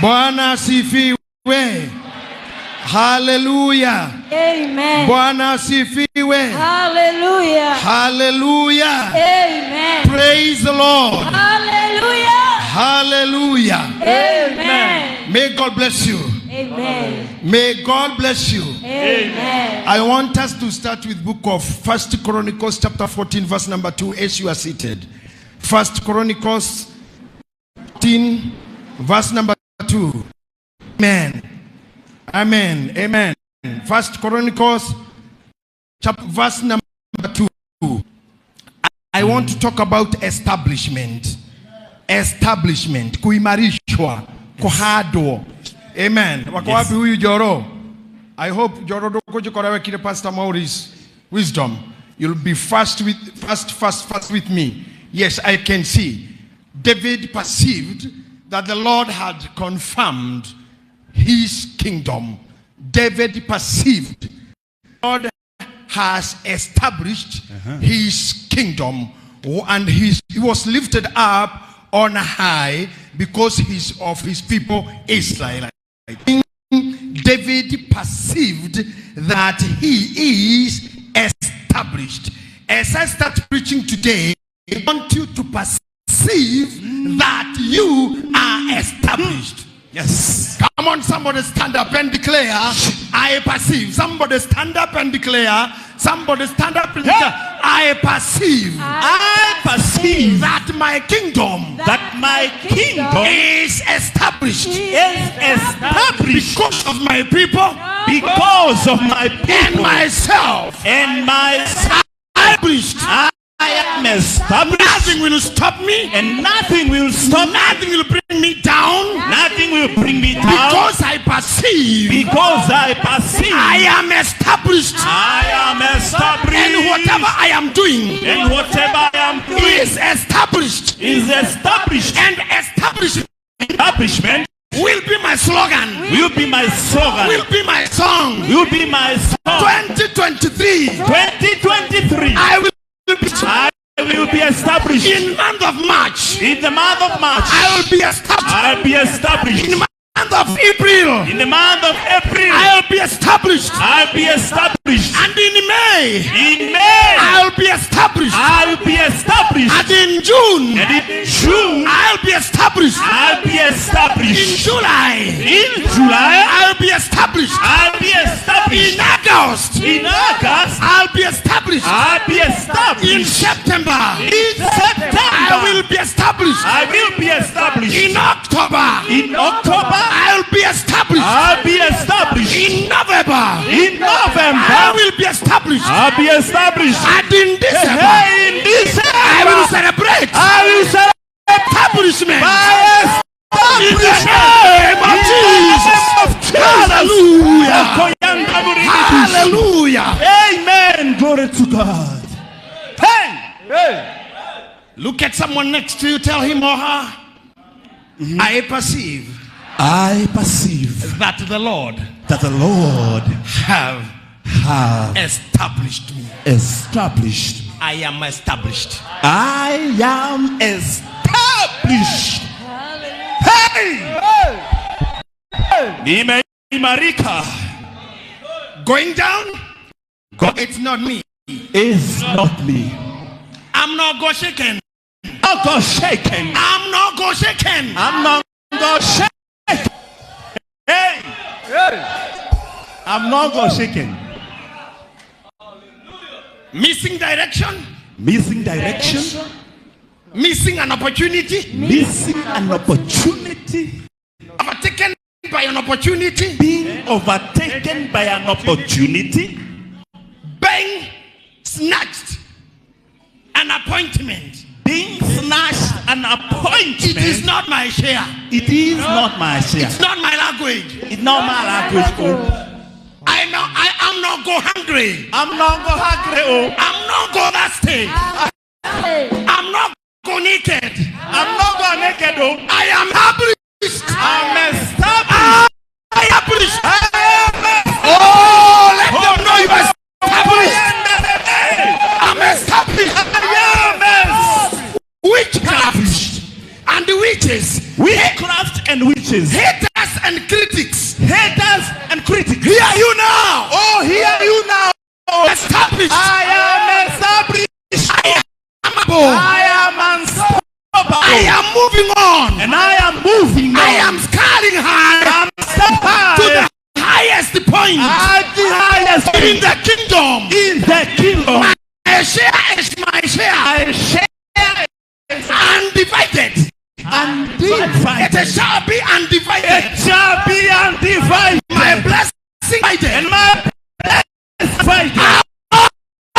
Bwana asifiwe. Haleluya. Amen. Bwana asifiwe. Hallelujah. Haleluya. Amen. Praise the Lord. Hallelujah. Hallelujah. Amen. May God bless you. Amen. May God bless you. Amen. I want us to start with book of First Chronicles chapter 14 verse number 2 as you are seated. First Chronicles 14 verse number 2. Amen. Amen. Amen. First Chronicles chapter verse number 2. I want to talk about establishment. Establishment, kuimarishwa, kuhandwo. Amen. Wako wapi huyu Joro? I hope Joro ndũkũnjĩkora wekire Pastor Maurice wisdom. You'll be fast with fast fast fast with me. Yes, I can see. David perceived that the Lord had confirmed his kingdom. David perceived God has established his kingdom and he was lifted up on high because he's of his people Israel. David perceived that he is established. As I start preaching today, I want you to perceive that you are established. Yes. Come on, somebody stand up and declare, I perceive. Somebody stand up and declare, somebody stand up and declare, I perceive I perceive that my kingdom that my kingdom is established is established because of my people because of my and people myself. And myself. Established. I am established. Nothing will stop me. And nothing will stop me. Nothing will bring me down. Nothing will bring me down. Because I perceive Because I perceive I am established. I am established. And whatever I am doing And whatever I am doing is established. Is established. And establishment Establishment will be my slogan, will be my slogan. Will be my song. Will be my song. 2023, 2023. I will be I will be established. In month of March. In the month of March. I will be established. I'll be established. In month of April. In the month of April. I will be established. I'll be established. And in May. In May. I'll be established. I'll be established. And in June. And in June. I'll be established. I'll be established. In July. In July. I'll be established. I'll be established. In August. In August. I'll be established. I'll be established. In September. In September. I will be established. I will be established. In October. In October. I'll be established. I'll be established. In November. In November. I will be established. I'll be established. And in December. Hey, in December. I will celebrate. I will celebrate establishment. My In the establishment. name of In the Jesus. Name of Jesus. Hallelujah. Hallelujah. Amen. Glory to God. Hey. Look at someone next to you. Tell him or her, I perceive I perceive that the Lord that the Lord have have established me. Established. I am established. I am established. Hey! Nimeimarika. Going down, God it's not me. Is not me. I'm not go shaken. I'm not shaken. I'm not go shaken. I'm not go shaken. Hey! I'm not go shaken. Missing direction, Missing direction, missing an opportunity, missing an opportunity, overtaken by an opportunity, being overtaken by an opportunity, being snatched an appointment. Being snatched an appointment. It is not my share. It is not my share. It's not my language. It's not my language. Oh. I know I am not go hungry. I'm not go hungry. Oh. I'm not go thirsty. I'm not go naked. I'm not go naked. Oh. I am established. I'm established. I am established. I am established. Oh, let them know you are established. I'm established. I am established. Witchcraft and the witches, Witchcraft and witches. Haters and critics, Haters and critics. hear you now. Oh, hear you now. Established. I am established. I am able. I am unstoppable. I am moving on. And I am moving on. I am scaling high I'm to the highest point at the highest in the kingdom. in the kingdom. My share is my share. I share Undivided. undivided. It shall be undivided. It shall be undivided. My blessing divided. And my blessing. I I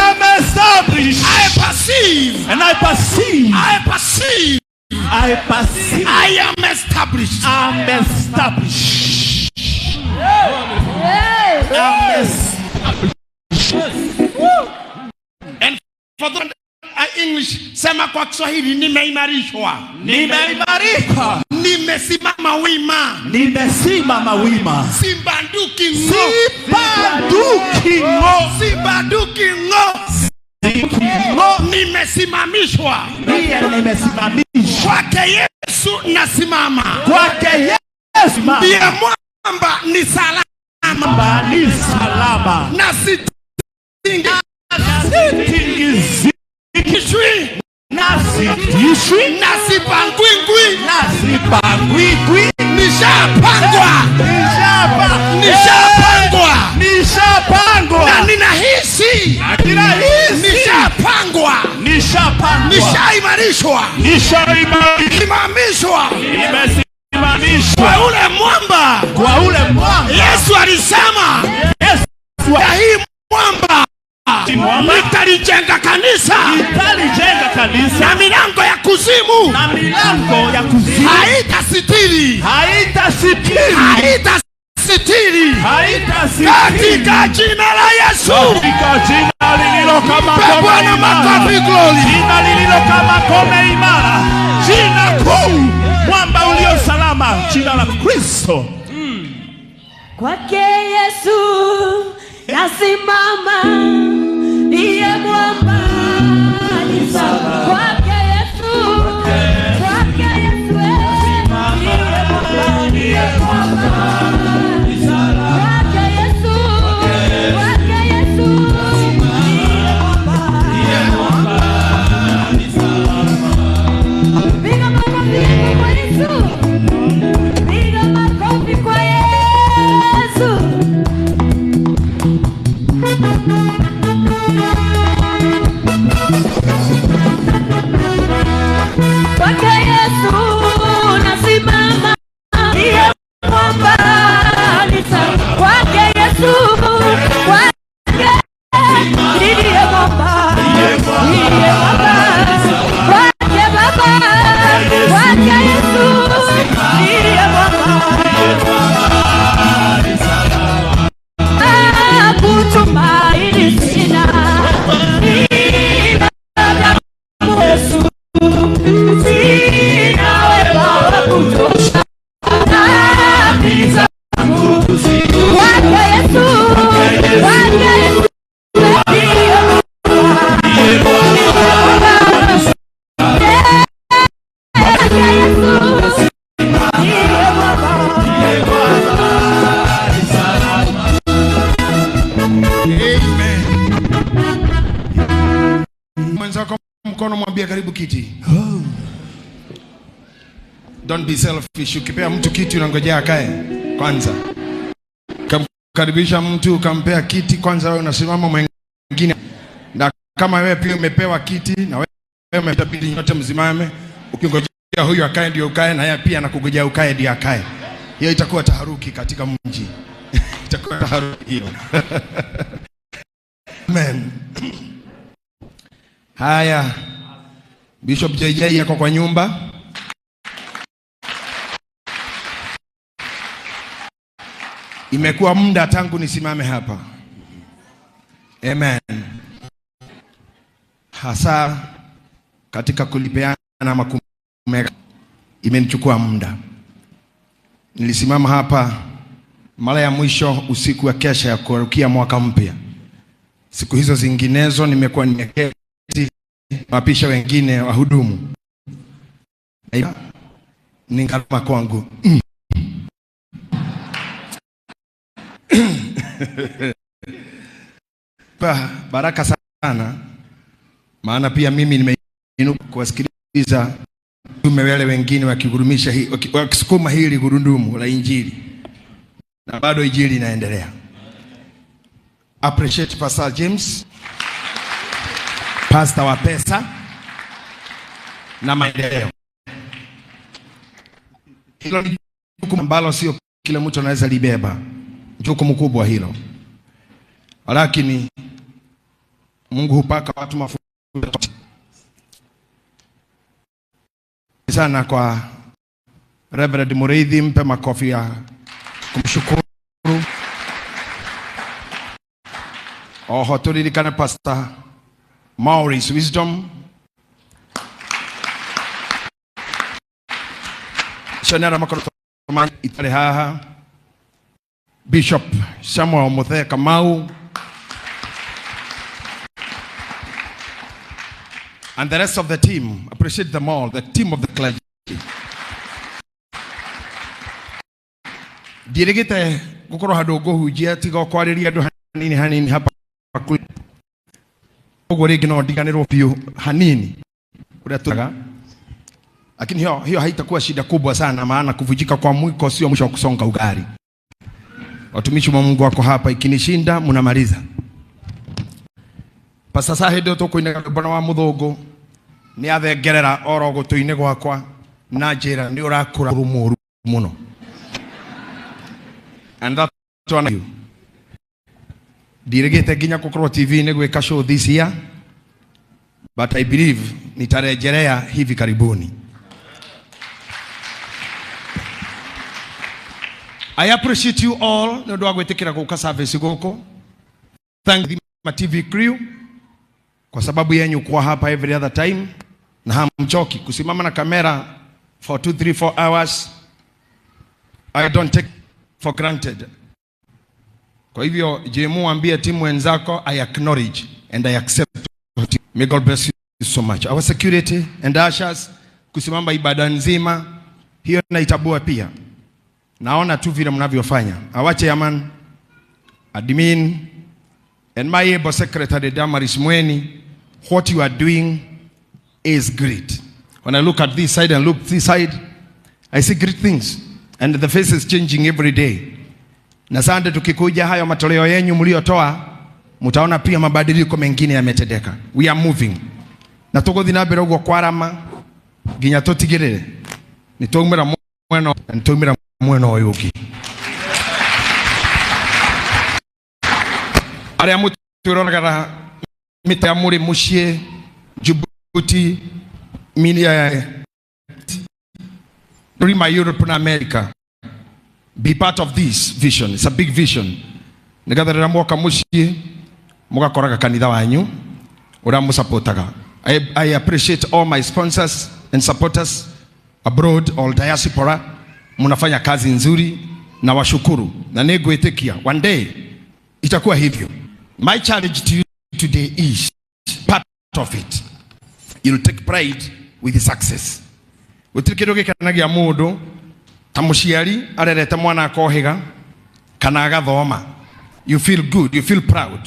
am established. perceive. And I perceive. I perceive. I perceive. I am established. I'm established. Hey. I'm established. And for the English, sema kwa Kiswahili, nimeimarishwa, Nimeimarika. Nimesimama wima, Nimesimama wima. Simbanduki ng'o, Sibanduki ng'o. Simbanduki ng'o, Ng'o. Nimesimamishwa Ndiye nimesimamishwa. Kwake Yesu, nasimama. Kwake Yesu Ndiye mwamba ni salama, mwamba ni salama. Na sitingishwi, Sitingiziki na sitishwi na sipangwingwi, na sipangwingwi. Nishapangwa, nishapangwa Nishapangwa na ninahisi ninahisi nishapangwa, nishapangwa, nishaimarishwa, nishaimarishwa, simamishwa nimesimamishwa kwa ule mwamba. Kwa ule mwamba. Yesu alisema, Yesu ya hii mwamba mwamba nitalijenga kanisa nitalijenga kanisa na milango ya kuzimu na milango ya kuzimu haitasitiri, haitasitiri, haitasitiri haitasitiri katika jina la Yesu. Katika jina lililo kama Mpe ngome Bwana imara, makofi, glory. Jina lililo kama ngome imara, jina kuu, mwamba ulio salama, jina la Kristo. Kwake Yesu nasimama, ndiye mwamba ni salama. Kwake Yesu, kwake Yesu, ndiye mwamba, ndiye mwamba. Kwake Yesu, kwake Yesu, ndiye mwamba, ndiye mwamba. Piga makofi yako kwa Yesu. Piga makofi kwa Yesu. Kwake Yesu nasimama, ndiye mwamba ni salama. Kwake Yesu, kwake ndiye mwamba, ndiye mwamba. Kwake Baba, kwake Yesu ndiye mwamba. Kutumaini sina ila damu Yesu, sina wema wa kutosha dhambi zangu. Kwake Yesu, kwake Yesu, ndiye mwamba. Kwake Yesu, ndiye mwamba. Amen. Mwenzako mkono mwambie karibu kiti. Don't be selfish. Ukipea mtu kiti unangojea akae kwanza. Kamkaribisha mtu ukampea kiti kwanza, wewe unasimama mwingine. Na kama wewe pia umepewa kiti na wewe umetabidi nyote msimame, ukingojea huyu akae ndio ukae, na yeye pia anakungojea ukae ndio akae. Hiyo itakuwa taharuki katika mji. Itakuwa taharuki hiyo. Amen. Haya, Bishop JJ yako kwa nyumba. Imekuwa muda tangu nisimame hapa. Amen. Hasa katika kulipeana makumeka imenichukua muda. Nilisimama hapa mara ya mwisho usiku wa kesha ya kurukia mwaka mpya. Siku hizo zinginezo nimekuwa nimeketi wapisha wengine wahudumu. Ni gharama kwangu. Baraka sana, maana pia mimi nimeinuka kuwasikiliza tume wale wengine wakigurumisha wakisukuma hili gurudumu la Injili, na bado Injili inaendelea. Appreciate Pastor James, pastor wa pesa na maendeleo. Hilo ni jukumu ambalo sio kila mtu anaweza libeba, jukumu kubwa hilo, lakini Mungu hupaka watu mafuta sana. Kwa Reverend Mureithi, mpe makofi ya kumshukuru. Oho turirikane Pastor Maurice Wisdom Shonera makoto itare haha, Bishop Samuel Muthee Kamau, and the rest of the team. Appreciate them all, the team of the clergy. Ndirigite gukorwo handu nguhunjia tiga o kwarĩria andũ hanini hanini hapa, ũguo rĩngĩ no ndiganĩrwo biũ hanini ũrĩa tũraga, lakini hiyo hiyo haitakuwa shida kubwa sana, maana kuvunjika kwa mwiko sio mwisho wa kusonga ugali. Watumishi wa Mungu wako hapa, ikinishinda mnamaliza. Pastor Sahi ndio tukuinaga rwĩmbo wa muthungu ni athengerera oro gũtũ-inĩ gwakwa na njĩra nĩ ũrakũra mũru mũno, and that one you ndirigite nginya gũkorwo TV-inĩ gwĩka show this year, but I believe nitarejelea hivi karibuni. I appreciate you all nĩ ũndũ wa gwĩtĩkĩra gũka service gũkũ. Thank the TV crew kwa sababu yenyu kuwa hapa every other time na hamchoki kusimama na kamera for 2 3 4 hours. I don't take for granted. Kwa hivyo Jemu, ambie timu wenzako I acknowledge and I accept. May God bless you so much. Our security and ushers kusimama ibada nzima hiyo naitambua pia. Naona tu vile mnavyofanya. Our chairman, admin and my able secretary Damaris Mweni, what you are doing is great. When I look at this side and look this side, I see great things and the face is changing every day. Na Sunday tukikuja, hayo matoleo yenyu mliotoa, mtaona pia mabadiliko mengine yametendeka. We are moving. Na tuguthi na mbere uguo kwarama nginya tutigirire ni twaumira mwena na twaumira mwena uyu ungi. Aria mutwiroraga mita ya muri muciĩ Djibouti, Minia, Rima, Europe na America, be part of this vision. It's a big vision, nigetha rĩrĩa mwoka mũciĩ mũgakoraga kanitha wanyu ũrĩa mũsupportaga. I appreciate all my sponsors and supporters abroad, all diaspora, mnafanya kazi nzuri na washukuru, na nĩngwĩtĩkia one day itakuwa hivyo. My challenge to you today is part of it. You'll take pride with the success. Gũtirĩ kĩndũ gĩkenagia mũndũ ta mũciari arerete mwana akohĩga kana agathoma. You feel good, you feel proud.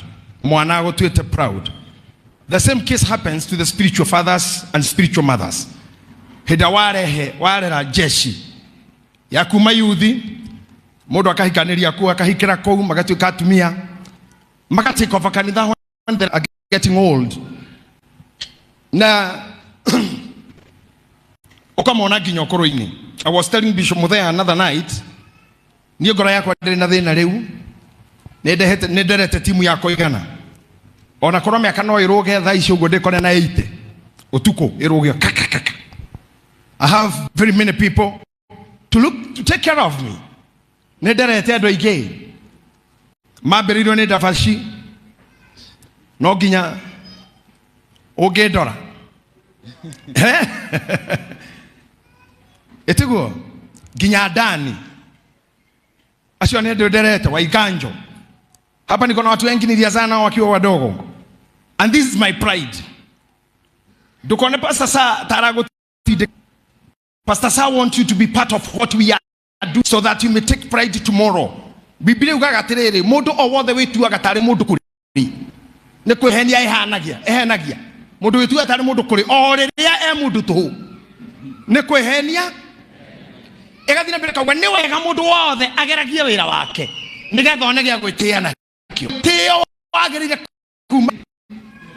Mwana agũtuĩte proud. The same case happens to the spiritual fathers and spiritual mothers. Hĩndĩ warehe warera jeshi ya kuma yuthi, mũndũ akahikanĩria kũu, akahikĩra kũu, magatuĩka atumia, magatake over kanitha when they are getting old, na ũkamona nginya ũkũrũ-inĩ. I was telling Bishop Muthea another night, niĩ ngoro yakwa ndĩrĩ na thĩna rĩu, nĩ nderete timu yakwa igana, ona korwo mĩaka no ĩrũge thaa ici ũguo ndĩkore na 80 ũtukũ ĩrũge kakakaka. I have very many people to look to take care of me. Nĩ nderete andũ aingĩ mambĩrĩirio nĩ ndabaci, no nginya ũngĩndora ĩtiguo nginya ndani acio nĩ andũ nderete waiganjo. Hapa niko na watu wengi niliazana nao wakiwa wadogo, and this is my pride. Ndukone Pastor Sa taragutinde. Pastor Sa want you to be part of what we are doing so that you may take pride tomorrow. Biblia yugaga atiriri, mundu o wothe wituaga tari mundu kuri ni kwihenia ihanagia, ehenagia. Mundu wituaga tari mundu kuri o riria e mundu tuhu ni kwihenia. Igathi na mbere kauga ni wega mundu wothe ageragie wira wake nigetha one gia gwitia nakio. Tio wagirire kuma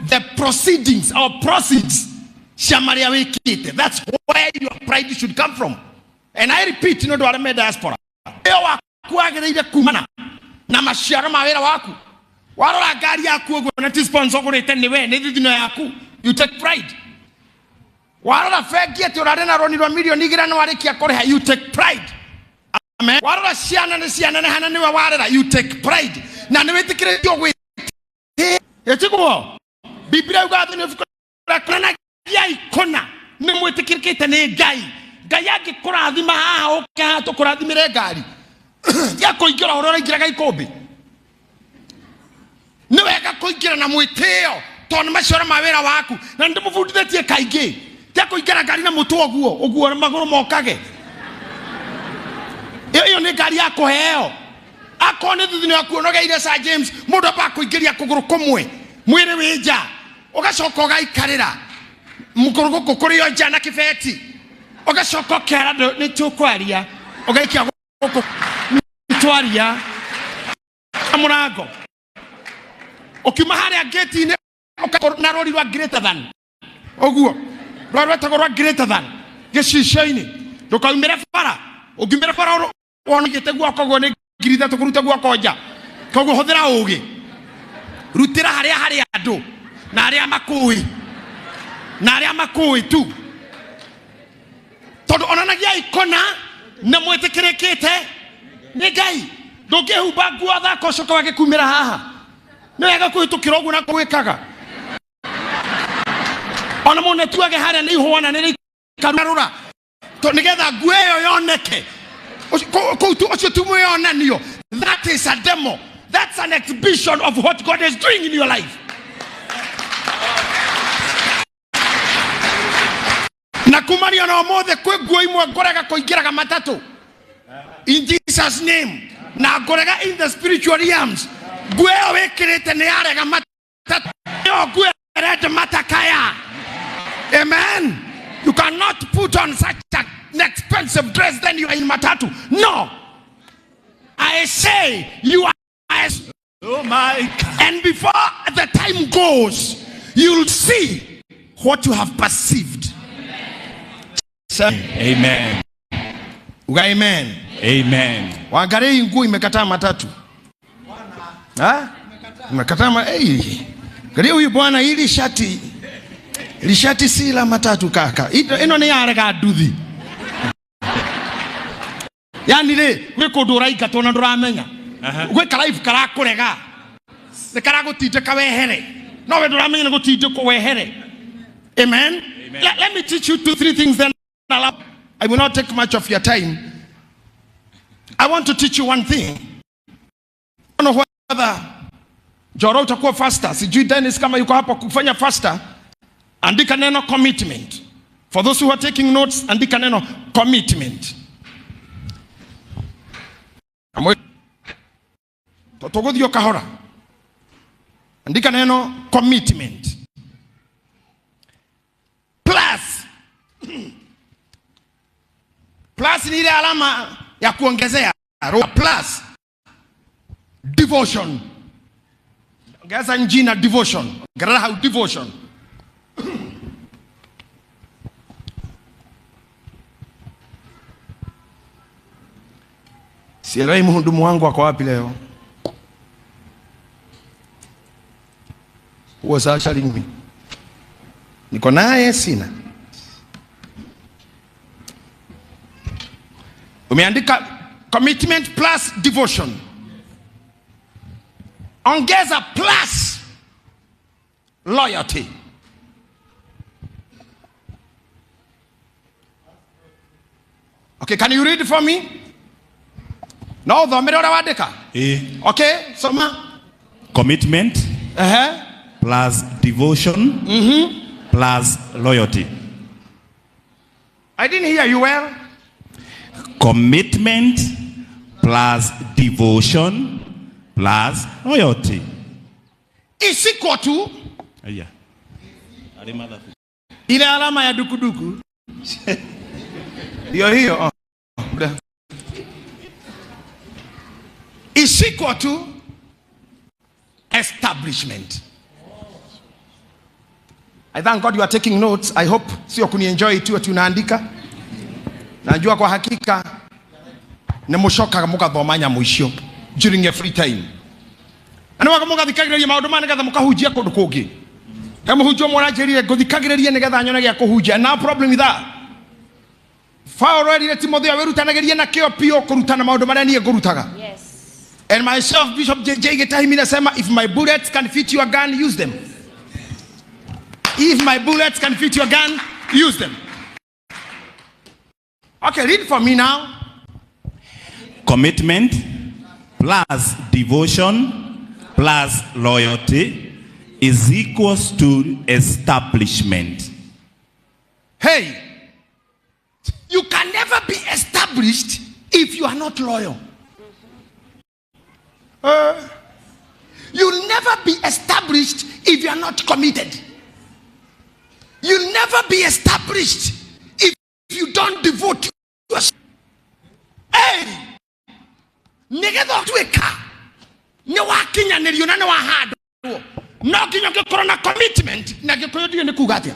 the proceedings or proceeds cia maria wikite. That's where your pride should come from. And I repeat, no ndware me diaspora, tio waku wagirire kumana na maciaro ma wira waku. Warora ngari yaku uguo na ti sponsor gurite ni we, ni thithino yaku, you take pride. Warora bengi ati urari na roni rwa milioni igĩrĩ na warikia kũrĩha, you take pride. Amen. Warora ciana nĩ ciana nehana niwe warera, you take pride. Na nĩ wĩtĩkĩrĩtio gwĩtĩĩa. Ĩtiguo? Biblia yugaga thĩinĩ wa ibuku rĩa Kũranagia ikũna nĩ mwĩtĩkĩrĩkĩte nĩ Ngai. Ngai angĩkũrathima haha ũke haha tũkũrathimĩre ngari, tiga kũingĩra ũrĩa ũraingĩraga ikũmbĩ. Nĩ wega kũingĩra na mwĩtĩo tondũ nĩ maciaro ma wĩra waku. Na nĩ ndĩmũbundithĩtie kaingĩ, tiga kũingĩra ngari na mũtwe ũguo ũguo magũrũ mokage. Ĩyo nĩ ngari ya kũheo. Akorwo nĩ thithino yaku ũnogeire Sir James, mũndũ ambaga kũingĩria kũgũrũ kũmwe mwĩrĩ wĩ nja, ũgacoka ũgaikarĩra kũgũrũ gũkũ kũrĩ o nja na kĩbeti, ũgacoka ũkera andũ nĩ tũkwaria, ũgaikia gũkũ nĩ twaria na mũrango, ũkiuma harĩa ngĩti-inĩ ũkakorwo na rũri rwa greater than ũguo, rwa rwetagwo rwa greater than gĩcicio-inĩ, ndũkaumĩre bara. Ũngiumĩra bara wonagĩte guoko guo nĩ ngiri ithatũ kũruta guoko nja. Koguo hũthĩra ũgĩ, rutĩra harĩa harĩ andũ na arĩa makũĩ, na arĩa makũĩ tu, tondũ onanagia ikona na mwĩtĩkĩrĩkĩte nĩ Ngai. Ndũngĩhumba nguo thaka ũcoke wage kumĩra haha. Nĩ wega kũhĩtũkĩra ũguo na gwĩkaga. Ona mũndũ atuage harĩa nĩ ihũa na nĩ rĩkarũra, tondũ nĩgetha nguo ĩyo yoneke. Kũu tu, ũcio ti mwĩyonanio. That is a demo. That's an exhibition of what God is doing in your life. Na kumaria na ũmũthĩ kwĩ nguo imwe ngũrega kũingĩraga matatũ. In Jesus name. Na ngũrega in the spiritual realms. Nguo ĩyo wĩkĩrĩte nĩ yarega matatũ. Ĩyo nguo ĩrenda matakaya. Amen. You cannot put on such an expensive dress then you are in matatu. No. I say you are. Oh my God. And before the time goes, you'll see what you have perceived. Amen. Uga amen. Amen. Waangalie hii nguo imekataa matatu. Ha? Imekataa hey. Angalia huyu bwana, hili shati. Hili shati si la matatu kaka. Ino ni yarega nduthi. Yaani rĩ, gwĩ kũndũ ũraingatwo na ndũramenya. Gwĩ ka life karakũrega. Nĩ karagũtindĩka wehere. No we ndũramenya nĩ gũtindĩkwo wehere. Amen. Amen. Let me teach you 2-3 things then. I will not take much of your time. I want to teach you one thing. I don't know whether Njoro utakuwa faster. Sijui Dennis kama yuko hapa kufanya faster. Andika neno commitment. For those who are taking notes, andika neno commitment. Tũgũthiĩ kahora. Andika neno commitment. Plus. Plus ni ile alama ya kuongezea. Plus devotion. Ongeza jina devotion. Ongerera hau devotion. Sielewi mhudumu wangu ako wapi leo. Who was ushering me? Niko naye sina. Umeandika commitment plus devotion. Ongeza plus loyalty. Okay, can you read for me? No, thomere ũrĩa wandĩka. Okay, soma. Commitment. Plus devotion. Plus loyalty. I didn't hear you well. Commitment plus devotion plus loyalty. Is equal to Aya. Arĩ mathabu. Ile alama ya dukuduku ndio hiyo. Oh. Is equal to establishment. I thank God you are taking notes. I hope sio kunienjoy tu ati unaandika. Najua kwa hakika nĩ mũcokaga mũgathoma nyamũ icio during your free time. Na nĩ mũgathikagĩrĩria maũndũ maya nĩgetha mũkahunjia kũndũ kũngĩ. He mũhunjia ũmwe ũranjĩrire ngũthikagĩrĩria nĩgetha nyone gĩa kũhunjia. And now problem with that. Paulo erire Timotheo wĩrutanagĩrie na kĩo biũ kũrutana maũndũ marĩa niĩ ngũrutaga. Yes. And myself, Bishop JJ Gitahimi nasema, if my bullets can fit your gun, use them. If my bullets can fit your gun, use them. Okay, read for me now. Commitment plus devotion plus loyalty is equals to establishment. Hey, you can never be established if you are not loyal. You'll never be established if you are not committed. You'll never be established if you don't devote yourself. Hey, nĩgetha ũtuĩka nĩ wakinyanĩrio na nĩ wahandwo no nginya ũngĩkorwo na commitment. Na Gĩkũyũ ndiũĩ nĩ kuga atĩa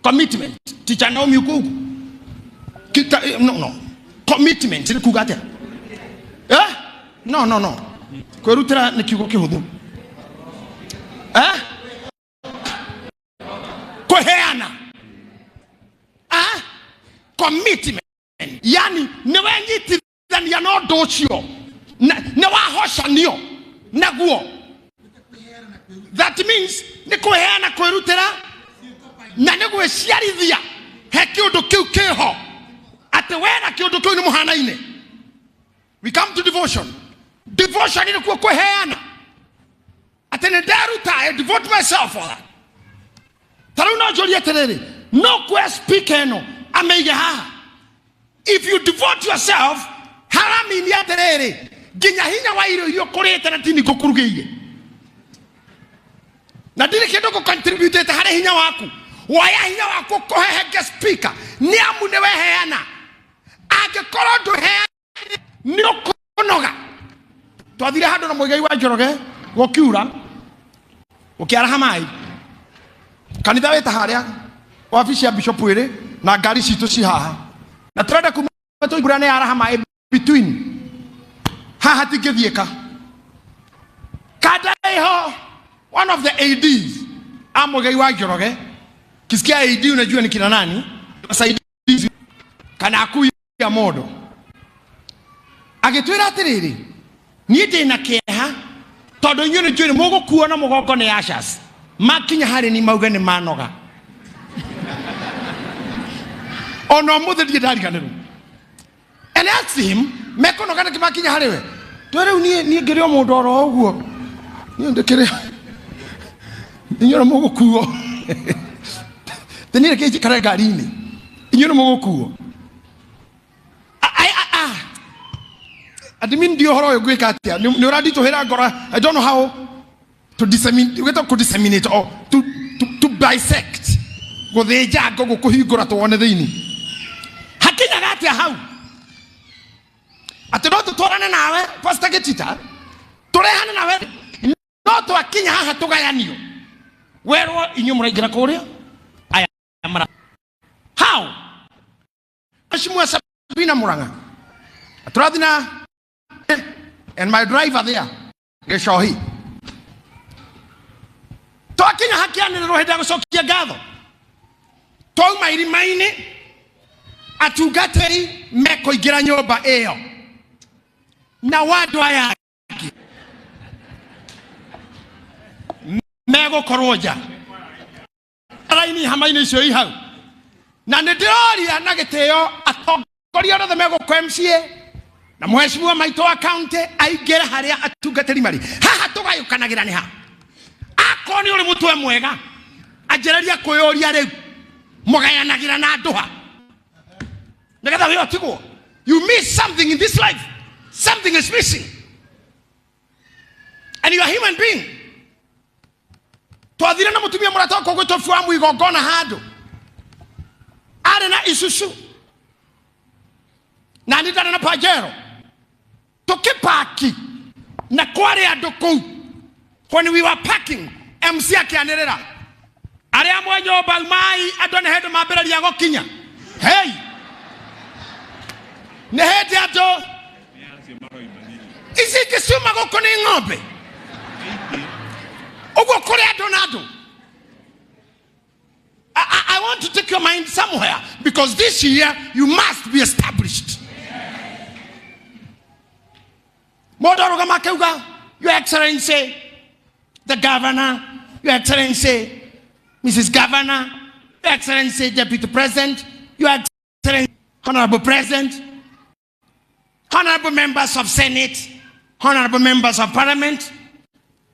commitment. Teacher Naomi, uko huku? No, commitment nĩ kuga atĩa? Eh? No, kwĩrutĩra nĩ kiugo kĩhũthũ. Eh? Kũheana. Ah? Commitment yani nĩ wenyitithania na ũndũ ũcio nĩ wahocanio naguo. That means nĩ kũheana, kwĩrutĩra na nĩ gwĩciarithia he kĩũndũ kĩu kĩho atĩ we na kĩũndũ kĩu nĩ mũhanaine. We come to devotion. Devotion nĩ kuo kũheana atĩ nĩ nderuta. I devote myself for that. Ta rĩu no njũrie atĩrĩrĩ, no kwe speaker ĩno amĩige haha. If you devote yourself, haramini atĩrĩrĩ, nginya hinya wa irio iria ũkũrĩte na tini ngũkũrugĩire na ndirĩ kĩndũ ngũcontributĩte harĩ hinya waku, woya hinya waku ũkũhehenge speaker nĩ amu nĩ weheana. Angĩkorwo ndũheana, nĩ ũkũnoga. Twathire handũ na Mũigai wa Njoroge, gũkiura, gũkĩaraha maĩ. Kanitha wĩta harĩa wabici ya bishop ĩrĩ na ngari citũ ci haha na tũrenda kuma tũmbura nĩ yaraha maĩ between haha tingĩthiĩka kanda ĩho. One of the ADs a Mũigai wa Njoroge, kisikia AD unajua ni kina nani, wasaidizi kana akui ya mondo, agĩtwĩra atĩrĩrĩ, niĩ ndĩ na kĩeha tondũ inyuĩ nĩ njũĩ nĩ mũgũkuo na mũgongo nĩ ushers makinya harĩ ni mauge nĩ manoga. Ona ũmũthĩ ndirĩ ndariganĩrwo. And I asked him, mekũnoga nĩkĩ makinya harĩ we? Twe rĩu niĩ ngĩrĩ o mũndũ oro ũguo, niĩ ndĩkĩrĩ inyuĩ nĩ mũgũkuo tĩ niĩ reke njikare ngari-inĩ, inyuĩ nĩ mũgũkuo. Admin, ndio ũhoro ũyũ ngwĩka atĩa? Nĩ ũranditũhĩra ngoro. I don't know how to disseminate, gwĩta kũ disseminate or to bisect, gũthĩnja ngũgũ, kũhingũra tuone thĩinĩ hakinyaga atĩa hau atĩ no tũtwarane nawe, Pastor Gĩtita, tũrehane nawe, no twakinya haha tũgayanio, werwo inyuĩ mũraingĩra kũrĩa aya mara how. Mheshimiwa Sabina Murang'a tũrathiĩ na and my driver there Gĩcohi, twakinya hakianĩrĩrwo hĩndĩ ya gũcokia ngatho, twauma irima-inĩ, atungatĩri mekũingĩra nyũmba ĩyo na wandũ aya angĩ megũkorwo nja raini hama-inĩ icio i hau. Na nĩ ndĩroria na gĩtĩo atongoria othe megũkũ MCA na mheshimiwa maitũ wa county aingĩre harĩa atungatĩri marĩ. Haha tũgayũkanagĩra nĩ ha? Akorwo nĩ ũrĩ mũtwe mwega, anjĩrĩria kwĩyũria rĩu mũgayanagĩra na andũ ha nĩgetha wĩ ũtigwo. You miss something in this life. Something is missing. And you are human being. Twathire na mutumia murata wakwa gwitwo Fuamu igongona handu. Arĩ na Isuzu. Na niĩ ndarĩ na Pajero. Tũkĩpaki na kwarĩ andũ kũu. When we were parking, MC akĩanĩrĩra, arĩa mwe nyũmba umai, andũ nĩ hĩndĩ mambĩrĩria gũkinya. Hey! Nĩ hĩndĩ andũ ici ingĩ ciuma gũkũ nĩ ng'ombe. Ũguo kũrĩ andũ na andũ. I want to take your mind somewhere because this year you must be established. Mũndũ arũgama akauga, Your Excellency, the Governor, Your Excellency, Mrs. Governor, Your Excellency, Deputy President, Your Excellency, Honorable President, Honorable Members of Senate, Honorable Members of Parliament,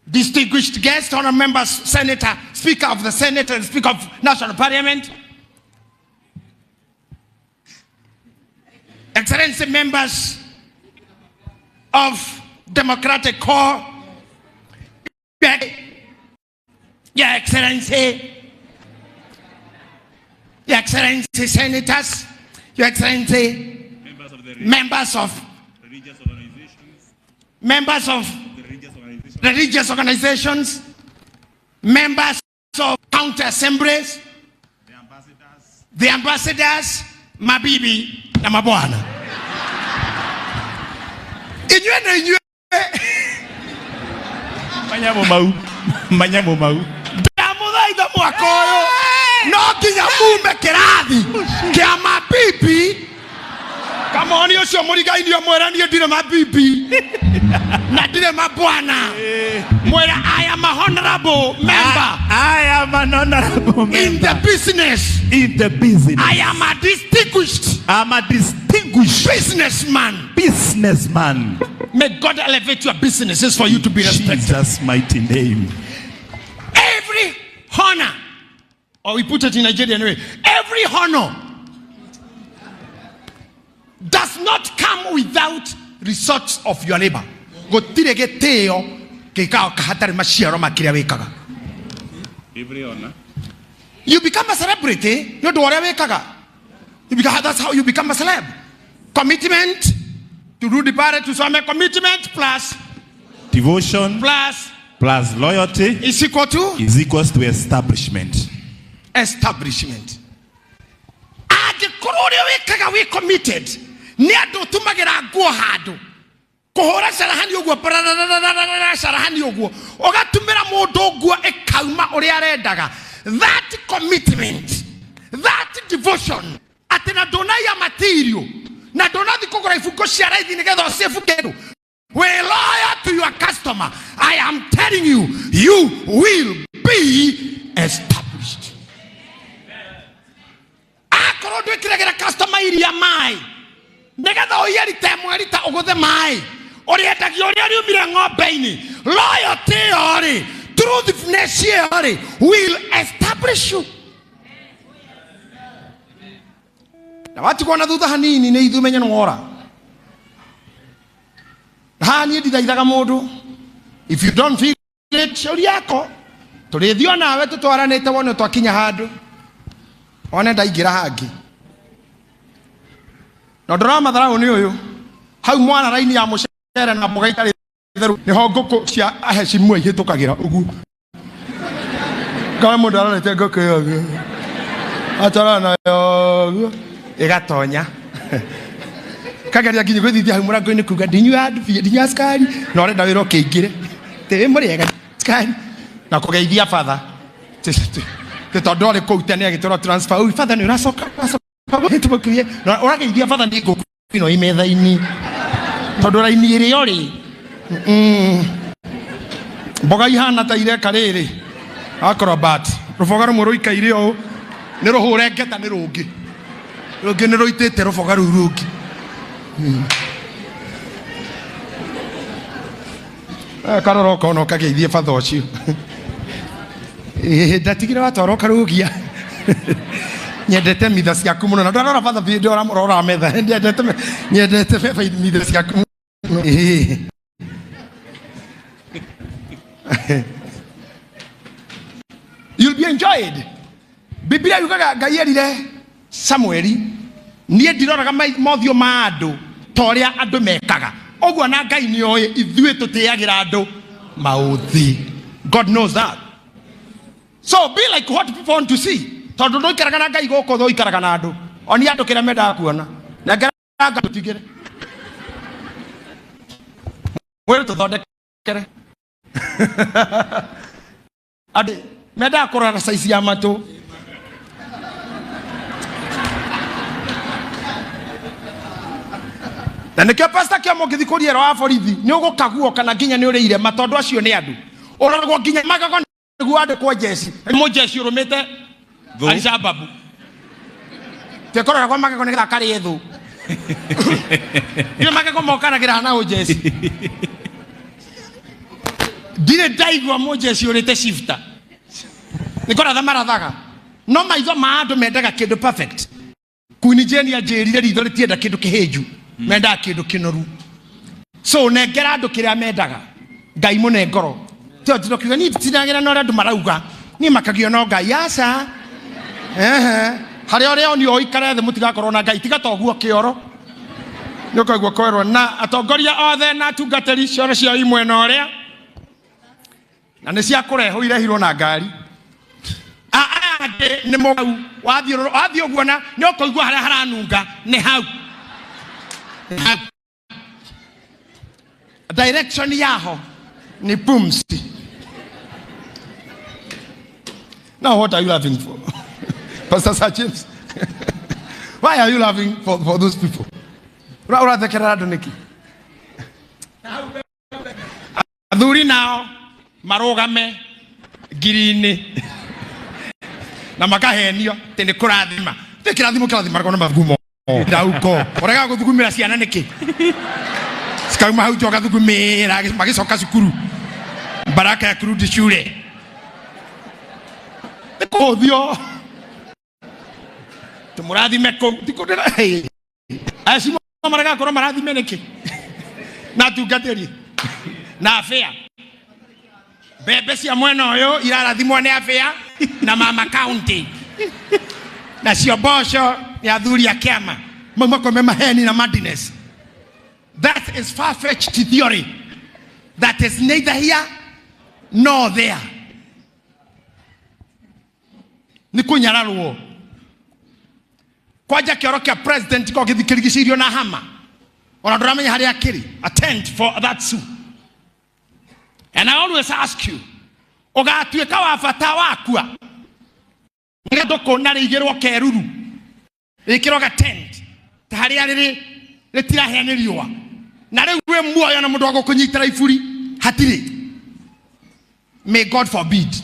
distinguished guests, honorable members, Senator, Speaker of the Senate and Speaker of National Parliament, Excellency members of Democratic Corps, Your Excellency, Your Excellency Senators, Your Excellency Members of the members of religious organizations, members of the religious organizations, religious organizations, members of county assemblies, the ambassadors, the ambassadors, mabibi na mabwana. Inyuĩ na inyuĩ. Manyamo mau, manyamo mau. Ndamũthaitha mwaka ũyũ no nginya mume kĩrathi kĩa mabibi. Kamoni ũcio mũrigaini mwĩra niĩ ndirĩ mabibi na ndirĩ mabwana. Mwĩra I am a honorable member I am an honorable member in the business. In the business. I am a distinguished I'm a distinguished businessman. Businessman. May God elevate your businesses for you to be respected. Jesus' mighty name. Every honor, or we put it in Nigeria anyway, every honor does not come without results of your labor. Gũtirĩ gĩtĩo gĩkaga hatarĩ maciaro ma kĩrĩa wĩkaga. Every honor. You become a celebrity nĩ ũndũ wa ũrĩa wĩkaga. That's how you become a celeb. Commitment, turudi pale tusome, commitment plus devotion plus plus loyalty is equal to is equals to establishment. Establishment. Angĩkorwo ũrĩa wĩkaga wĩ committed nĩ andũ ũtumagĩra nguo handũ kũhũra carahani ũguo parararararara carahani ũguo ũgatumĩra mũndũ nguo ĩkauma ũrĩa arendaga, that commitment, that devotion, atĩ na ndũnaiya material na ndũnathi kũgũra ibungo cia raithi nĩgetha ũcibuke kĩndũ, wĩ loyal to your customer, I am telling you, you will be established. Akorwo ndwĩkĩragĩra customer iria maĩ nĩgetha ũiye rita ĩmwe rita ũgũthe maĩ ũrĩendagia ũrĩa riumire ng'ombe-inĩ, loyalty ĩyo rĩ, truthfulness ĩyo rĩ, will establish you. Na watigwo na thutha hanini nĩ ithuĩ menye nĩwora. Haha niĩ ndithaithaga mũndũ. If you don't feel it, shauri yako. Tũrĩthiĩ onawe tũtwaranĩte wone twakinya handũ one ndaingĩra hangĩ na ũndũ wa matharau nĩ ũyũ hau mwana raini ya mũcere na mboga itarĩ theru nĩho ngũkũ cia aheshimiwa ihĩtũkagĩra ũguo kawe mũndũ arorete ngũkũ ĩyo ũguo atwarana nayo ũguo ĩgatonya kageria nginya gwĩthithia hau mũrango-inĩ kuga ndinyua ndinyua cukari na ũrenda wĩra ũkĩingĩre tĩ mũrĩega cukari na kũgeithia batha tĩ tondũ arĩ kũu tene agĩtwarwo transfer ũi batha nĩ ũracoka ũracoka tũmũkuie na ũrageithia batha nĩ ngũkũ ĩno ĩ metha-inĩ tondũ raini ĩrĩa ũrĩ mboga ihana ta ireka rĩrĩ acrobat rũboga rũmwe rũikaire ũũ nĩ rũhũre ngeta nĩ rũngĩ rũngĩ nĩ rũitĩte rũboga rũu rũngĩ. Karora ũkona ũkageithie batha ũcio. Ĩĩ, ndatigire watwara ũkarũgia nyendete mitha ciaku mũno na ndarora batha biũ ndĩramũrora metha nyendete nyendete mitha ciaku. You'll be enjoyed. Biblia yugaga Ngai erire Samueli, niĩ ndiroraga mothiũ ma andũ ta ũrĩa andũ mekaga. Ũguo na Ngai nĩ oĩ ithuĩ tũtĩagĩra andũ maũthĩ. God knows that. So be like what people want to see. Tondũ ndũikaraga na Ngai gũkũ thĩ, ũikaraga na andũ. Onia andũ kĩrĩa mendaga kuona. Nengera Ngai tũtigĩre. Mwĩrĩ tũthondekere. Andũ mendaga kũrora size ya matũ. Na nĩkĩo pastor kĩomo ũngĩthiĩ kũria wa borithi nĩ ũgũkaguo kana nginya nĩ ũrĩ irema tondũ acio nĩ andũ. Ũroragwo nginya magego nĩguo andĩkwo njeci. Mũnjeci ũrũmĩte Thũ. Alishababu. Tekũroragwo magego nĩgetha akarĩe thũ. Ndio magego mokanagĩra na ũnjeci. Ndirĩ ndaigua mũnjeci ũrĩte shifter. Nĩ kũratha marathaga. No maitho ma andũ mendaga kĩndũ perfect. Queen Jane anjĩrire ritho rĩtienda kĩndũ kĩhĩnju, mendaga kĩndũ kĩnoru. So nengera andũ kĩrĩa mendaga. Ngai mũne ngoro. Tio tino kiuga niĩ nditinagĩra na ũrĩa andũ marauga. Niĩ makagio no Ngai aca. Ehe. Harĩa ũrĩa onio ũikare thĩ mũtigakorwo na Ngai tiga toguo kĩoro. Nĩ ũkaigua kwerwo na atongoria othe na atungatĩri cioro ciao i mwena ũrĩa na nĩ cia kũrehwo irehirwo na ngari. Aya angĩ nĩ mũgau wathiĩ ũguo na nĩ ũkũigua harĩa haranunga nĩ hau. Hau. Direction yaho ni pumzi. Now what are you laughing for? Pastor Sir James. Why are you laughing for those people? Urathekerera andũ nĩkĩ? Athuri nao marũgame ngiri-inĩ na makahenio atĩ nĩ kũrathima. Ti kĩrathimo kĩrathimaragwo na mathugumo. Ndauko. Ũregaga gũthugumĩra ciana nĩkĩ? Cikauma hau nja ũgathugumĩra magĩcoka cukuru. Baraka ya kurudi shule. Nĩ kũhũthio. Tũmũrathime kũu. Ti kũndĩra. Hey. Acio maregaga korwo marathime nĩkĩ? Na atungatĩri. Na abĩa. Mbembe cia mwena ũyũ irarathimwo nĩ abĩa na mama county. Nacio mboco nĩ athuri a kĩama. Mau makome maheni na madness. That is far-fetched theory that is neither here nor there. Nĩ kũnyararwo. Kwanja kĩoro kĩa president ko gĩthikĩrigicĩirio na hama. Ona ndũramenya harĩa akĩrĩ. Attend for that suit. And I always ask you, ũgatuĩka wa bata wakua. Nĩgetha ndũkũna rĩigĩrwo keruru. Rĩkĩrwo ga tent. Ta harĩa rĩrĩ rĩtirahĩa nĩ riũa. Na rĩu wĩ muoyo na mũndũ wa gũkũnyitĩra iburi hatirĩ. May God forbid.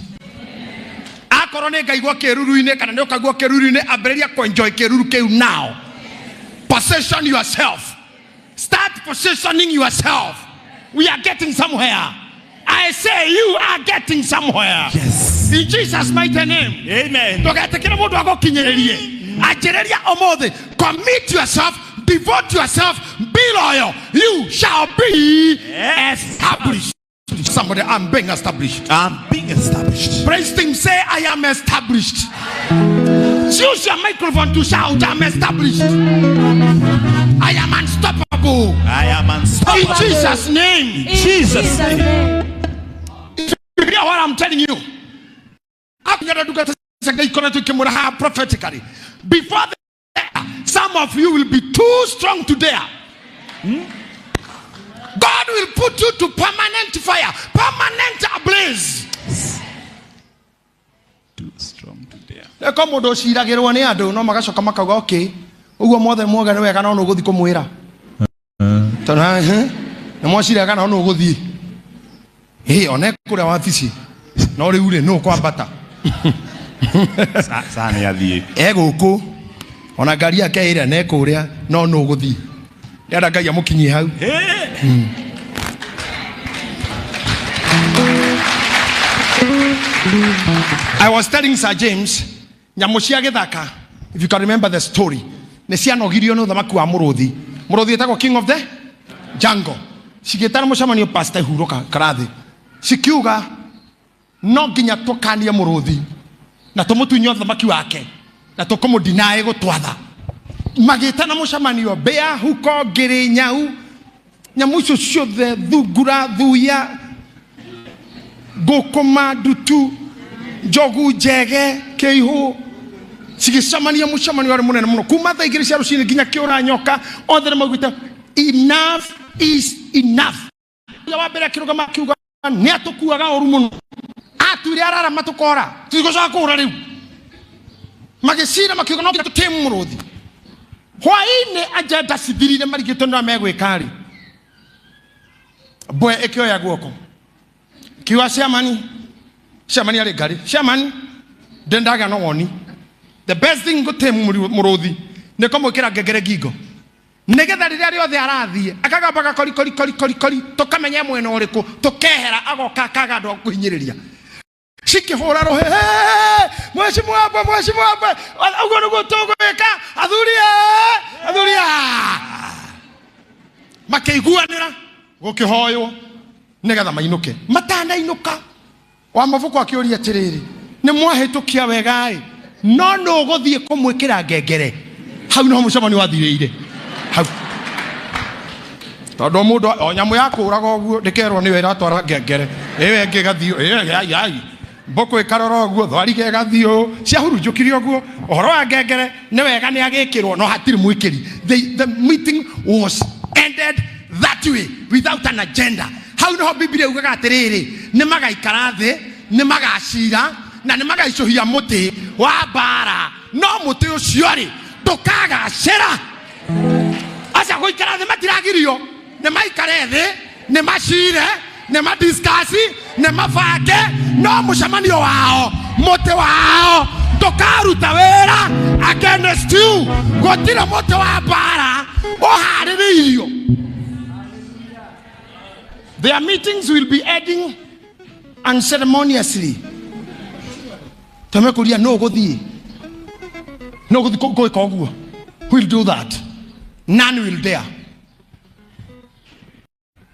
Akorwo nĩ ngaigua kĩruru-inĩ kana nĩ ũkaigua kĩruru-inĩ, ambĩrĩria kũ-enjoy kĩruru kĩu now. Position yourself. Start positioning yourself. We are getting somewhere. I say you are getting somewhere. Yes. In Jesus' mighty name. Amen. Ndũgetĩkĩre mũndũ agũkinyĩrĩrie. Anjĩrĩria ũmũthĩ. Commit yourself, devote yourself, be loyal. You shall be established. Somebody, I'm being established. I'm being established. Praise him, say I am established. Use your microphone to shout, I'm established. I am unstoppable. I am unstoppable. In Jesus' name. In Jesus' Jesus' name. name. You hear what I'm telling you? Prophetically. Before the, some of you will be too strong to dare. God will put you to permanent fire, permanent ablaze. Too strong to dare. Eko mũndũ ũciragĩrwo nĩ andũ no magacoka makauga okay, ũguo mothe muoga nĩ wega no nĩ ũgũthiĩ kũmwĩra. Tondũ, nĩ mwaciraga no nĩ ũgũthiĩ. Ĩ, one kũrĩa wabici. No rĩu rĩ, nũ ũkwambata? Sa nĩ athiĩ. E gũkũ. Ona ngari yake ĩrĩa ne kũrĩa, no nũ ũgũthiĩ. Ndĩrenda Ngai amũkinyie hau. I was telling Sir James, nyamũ cia gĩthaka, if you can remember the story, nĩ cianogirio nĩ ũthamaki wa mũrũthi. Mũrũthi ĩtagwo king of the? Jango cigĩtana mũcemanio pastor hurũka karathi cikiuga no nginya tũkanie mũrũthi na tũmũtunye ũthamaki wake na tũkũmũdinaĩ gũtwatha. Magĩtana mũcemanio mbĩa huko ngĩrĩ nyau nyamũ icio ciothe thungura thuya ngũkũma ndutu njogu njege kĩihũ cigĩcemania mũcemanio warĩ mũnene mũno kuma thaa 2 cia rũcinĩ nginya kĩũra nyoka othe nĩ maugĩte enough is enough. Ũrĩa wa mbere akĩrũgama akiuga nĩ atũkuaga ũru mũno atuire ararama tũkora tũtigũcoka kũũra rĩu. Magĩcira makiuga no nginya tũtĩmu mũrũthi. Hwaĩ-inĩ agenda cithirire marigĩtwo nĩ ũrĩa megwĩka rĩ, mbwe ĩkĩoya guoko kiuga ciamani ciamani arĩ ngarĩ ciamani ndĩ ndagĩa na woni the best thing gũtĩmu mũrũthi nĩ kũmwĩkĩra ngengere ngingo nĩgetha rĩrĩa rĩothe arathiĩ akagambaga kori kori kori kori kori tũkamenya mwena ũrĩkũ tũkehera agoka akaga andũ a kũhinyĩrĩria cikĩhũra rũhĩ mheshimiwa mbwe mheshimiwa mbwe ũguo nĩguo tũgwĩka athuri athuri makĩiguanĩra gũkĩhoywo nĩgetha mainũke matanainũka wa mabuku akĩũria atĩrĩrĩ nĩ mwahĩtũkia wega-ĩ no nũ ũgũthiĩ kũmwĩkĩra ngengere hau nĩho mũcemanio wathirĩire hau tondũ mũndũ o nyamũ ya kũraga ũguo ndĩkerwo nĩyo ĩratwara ngengere ĩyo ĩngĩ ĩgathiĩ ĩyo ai ai mbũkũ ĩkarora ũguo thwariga ĩgathiĩ ũũ ciahurunjũkire ũguo ũhoro wa ngengere nĩ wega nĩ agĩkĩrwo no hatirĩ mwĩkĩri. The meeting was ended that way without an agenda. Hau nĩho Biblia yugaga atĩrĩrĩ nĩ magaikara thĩ nĩ magacira na nĩ magaicũhia mũtĩ wa mbara no mũtĩ ũcio rĩ ndũkagacĩra. Aca gũikara thĩ matiragirio nĩ maikare thĩ nĩ macire nĩ madiscuss nĩ mabange no mũcemanio wao mũtĩ wao ndũkaruta wĩra against you. Gũtirĩ mũtĩ wa mbara ũharĩrĩirio. Their meetings will be ending unceremoniously. Tamekuria no gũthiĩ no gũthiĩ gwĩka ũguo. Who will do that? None will dare.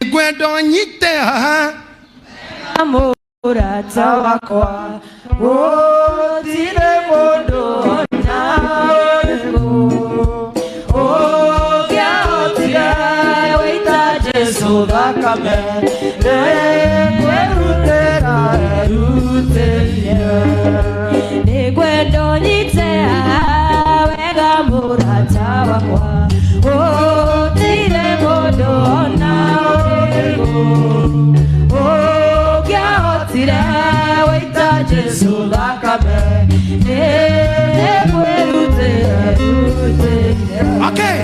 Ngwenda nyite haha mũrata wakwa gũtirĩ mũndũ ona ũrĩkũ ũngĩahotire gũita Jesũ thakame nĩngwĩrutĩra erutĩire. Nĩngwenda ũnyite haha wega mũrata wakwa gũtirĩ mũndũ ona ũrĩkũ ũngĩahotire gũita Jesũ thakame nĩngwĩrutĩra erutĩire. Okay.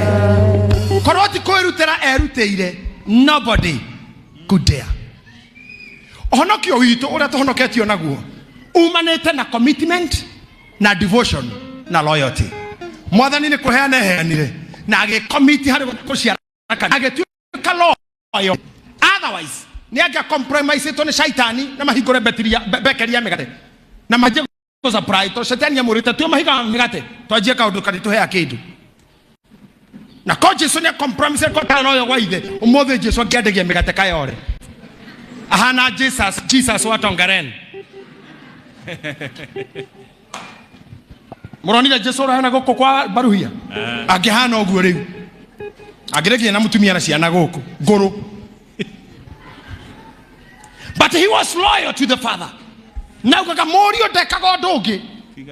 Korwo ti kwĩrutĩra erutĩire nobody could dare. Ũhonokio witũ ũrĩa tũhonoketio naguo umanĩte na commitment na devotion na loyalty. Mwathani nĩ kũheana eheanire na agĩcommit harĩ gũciara agĩtuĩka loyal. Otherwise nĩ angĩa compromise nĩ shaitani na mahingũre bekeri ya mĩgate na manjie gũ supply tondũ shaitani amwĩrĩte tuo mahiga ma mĩgate twanjie kaũndũ karitũhea kĩndũ. Na ko Jesu nĩ compromise ko tano yo gwa ithe ũmũthĩ Jesu angĩendagia mĩgate kayore ahana Jesus Jesus wa Tongaren. Mũronire Jesu ũrahana gũkũ kwa Baruhia angĩhana ũguo rĩu angĩrĩkia na mũtumia na ciana gũkũ ngũrũ. But he was loyal to the father. Na ugaga mũriũ ndekaga ũndũ ũngĩ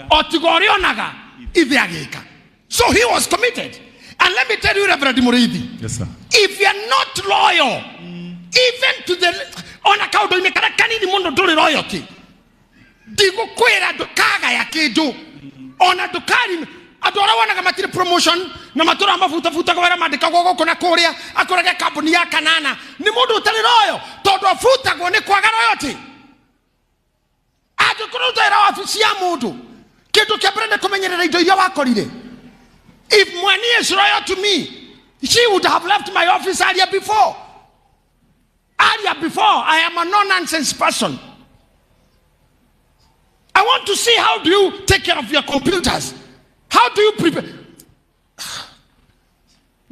o tiga ũrĩa onaga ithe agĩka. So he was committed. And let me tell you, Reverend Muriithi, Yes, sir. If you are not loyal, even to the ona kaũndũ-inĩ karĩa kanini mũno ndũrĩ loyalty, ndigũkwĩra ndũkagaya kĩndũ ona ndũkari andũ arĩa wonaga matirĩ promotion na matũra mabutabutaga wĩra mandĩkagwo gũkũ na kũrĩa akũrage kambuni ya kanana nĩ mũndũ ũtarĩ loyal tondũ abutagwo nĩ kwaga loyalty. Angĩkorwo ũtwĩra wabici ya mũndũ kĩndũ kĩa mbere nĩ kũmenyerera indo iria wakorire. If Mweni is loyal to me, she would have left my office earlier before. Earlier before, I am a no-nonsense person. I want to see how do you take care of your computers. How do you prepare?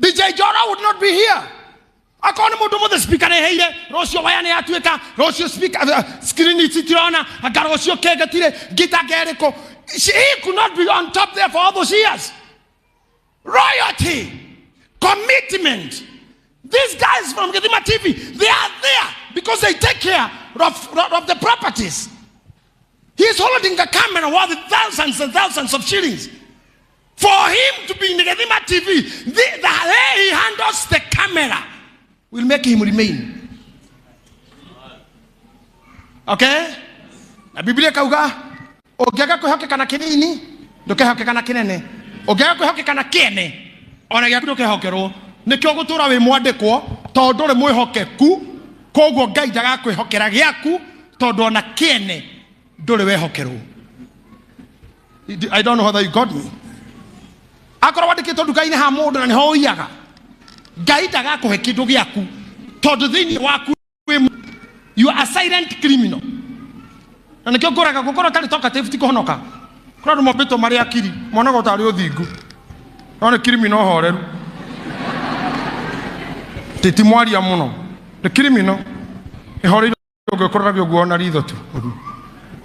DJ Jora would not be here. Akorwo nĩ mũndũ mũthĩ speaker nĩ ĩhĩire, rũciũ waya nĩ yatuĩka, rũciũ speaker screen citirona, anga rũciũ kĩngĩ ngita ngerĩkũ. He could not be on top there for all those years. Royalty, commitment. These guys from Githima TV, they are there because they take care of the properties. He's holding a camera worth thousands and thousands of shillings. For him to be in Githima TV, the way he handles the camera will make him remain. Okay? Na Biblia kauga, ũngĩaga kwĩhokeka na kĩnini, ndũkehokeka na kĩnene. Ũngĩaga kwĩhokeka na kĩene, ona gĩaku ndũkehokerwo. Nĩkĩo gũtũra wĩ mwandĩkwo, tondũ ndũrĩ mwĩhokeku, koguo Ngai ndagakwĩhokera gĩaku, tondũ ona kĩene ndũrĩ wehokerwo. I don't know whether you got me. Akorwo wandĩkĩtwo nduka-inĩ ha mũndũ na nĩho ũiyaga, Ngai ndagakũhe kĩndũ gĩaku, tondũ thĩinĩ waku you are a silent criminal. Na nĩkĩo ngũraga gũkorwo ũtarĩ talkative ti kũhonoka. Kũrĩ andũ mombĩtwo marĩ akiri, monaga ũtarĩ ũthingu, no nĩ criminal horeru. Ti mwaria mũno, nĩ criminal ĩhoreire, ũngĩkũroragia ũguo ona ritho tu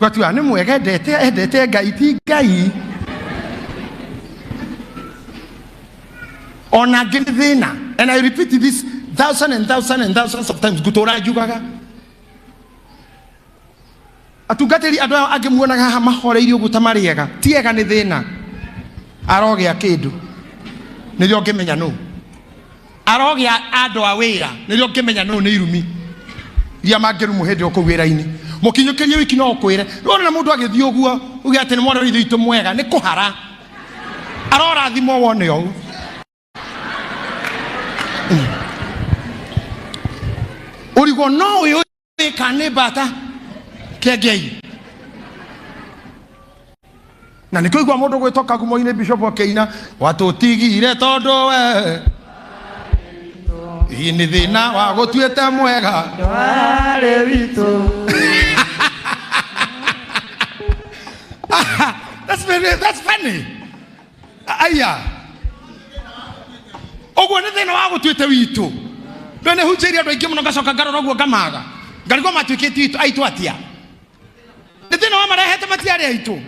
ũgatua nĩ mwega, endete Ngai, ti Ngai. Ona angĩ nĩ thĩna. And I repeat this thousand and thousand and thousands of times, ngũtũra njugaga atungatĩri andũ aya angĩ muonaga haha mahoreirie ũguo ta marĩ ega, ti ega, nĩ thĩna. Arogĩa kĩndũ nĩrĩo ũngĩmenya nũ, arogĩa andũ a wĩra nĩrĩo ũngĩmenya nũ, nĩ irumi iria mangĩrumwo hĩndĩ ĩyo kũu wĩra-inĩ. Mũkinyũkĩrie wiki no ũkwĩre rĩu na mũndũ agĩthiĩ ũguo uge atĩ nĩ mwana wa ithe witũ mwega, nĩ kũhara arorathimwo wone ũũ. Ũrigwo no ũyũ kana nĩ mbata kĩengei. Na nĩ kũigua mũndũ gwĩtwo Kagumo-inĩ bishop akĩina watũtigire tondũ we ĩ nĩ thĩna wa gũtuĩte mwega Warĩ witũ. That's funny. Aya ũguo nĩ thĩna wa gũtuĩte witũ. Ndũ nĩ hunjĩirie andũ aingĩ mũno, ngacoka ngarora ũguo ngamaga ngarigwo matuĩkĩte itũ aitũ atĩa. Nĩ thĩna wa marehete, matiarĩ aitũ.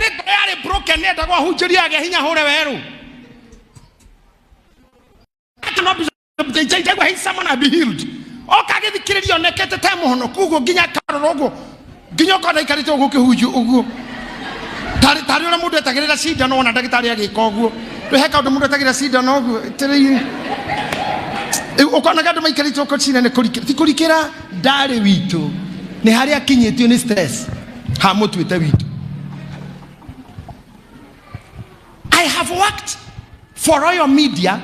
Nĩ ngoro yarĩ broken, nĩendagwo ahunjĩrie agĩa hinya hũre werũ. No ndaigua hei someone be healed, oka agĩthikĩrĩria onekete ta mũhonoku ũguo, nginya akarora ũguo, nginya ũkona aikarĩte ũguo kĩhunjio ũguo tarĩ tarĩ ũrĩa mũndũ etagĩrĩra cindano, wona ndagĩtarĩ agĩka ũguo. He kaũndũ mũndũ etagĩrĩra cindano ũguo tĩrĩ ũkonaga andũ maikarĩte ũko cina nĩ kũrikĩra, ti kũrikĩra, ndarĩ witũ, nĩ harĩa akinyĩtio nĩ stress hamũtuĩte witũ. I have worked for Royal Media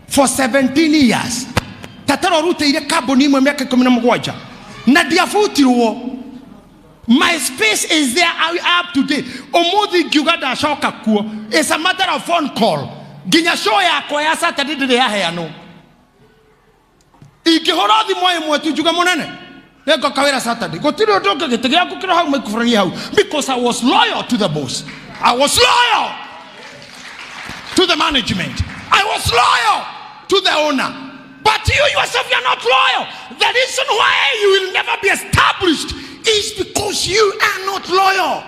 for 17 years. Tataro rutĩire kambuni ĩmwe mĩaka 17 na ndiabutirwo. My space is there up to date. Ũmũthĩ ngiuga ndacoka kuo, it's a matter of phone call. Nginya show yakwa ya Saturday ndĩrĩ yaheanwo, ingĩhũra thimũ ĩmwe tu njuge mũnene nĩngoka wĩra Saturday, gũtirĩ ũndũ ũngĩ, gĩtĩ gĩaku kĩro hau, microphone hau, because I was loyal to the boss, I was loyal to the management, I was loyal to the owner. But you yourself, you are not loyal. The reason why you will never be established is because you are not loyal,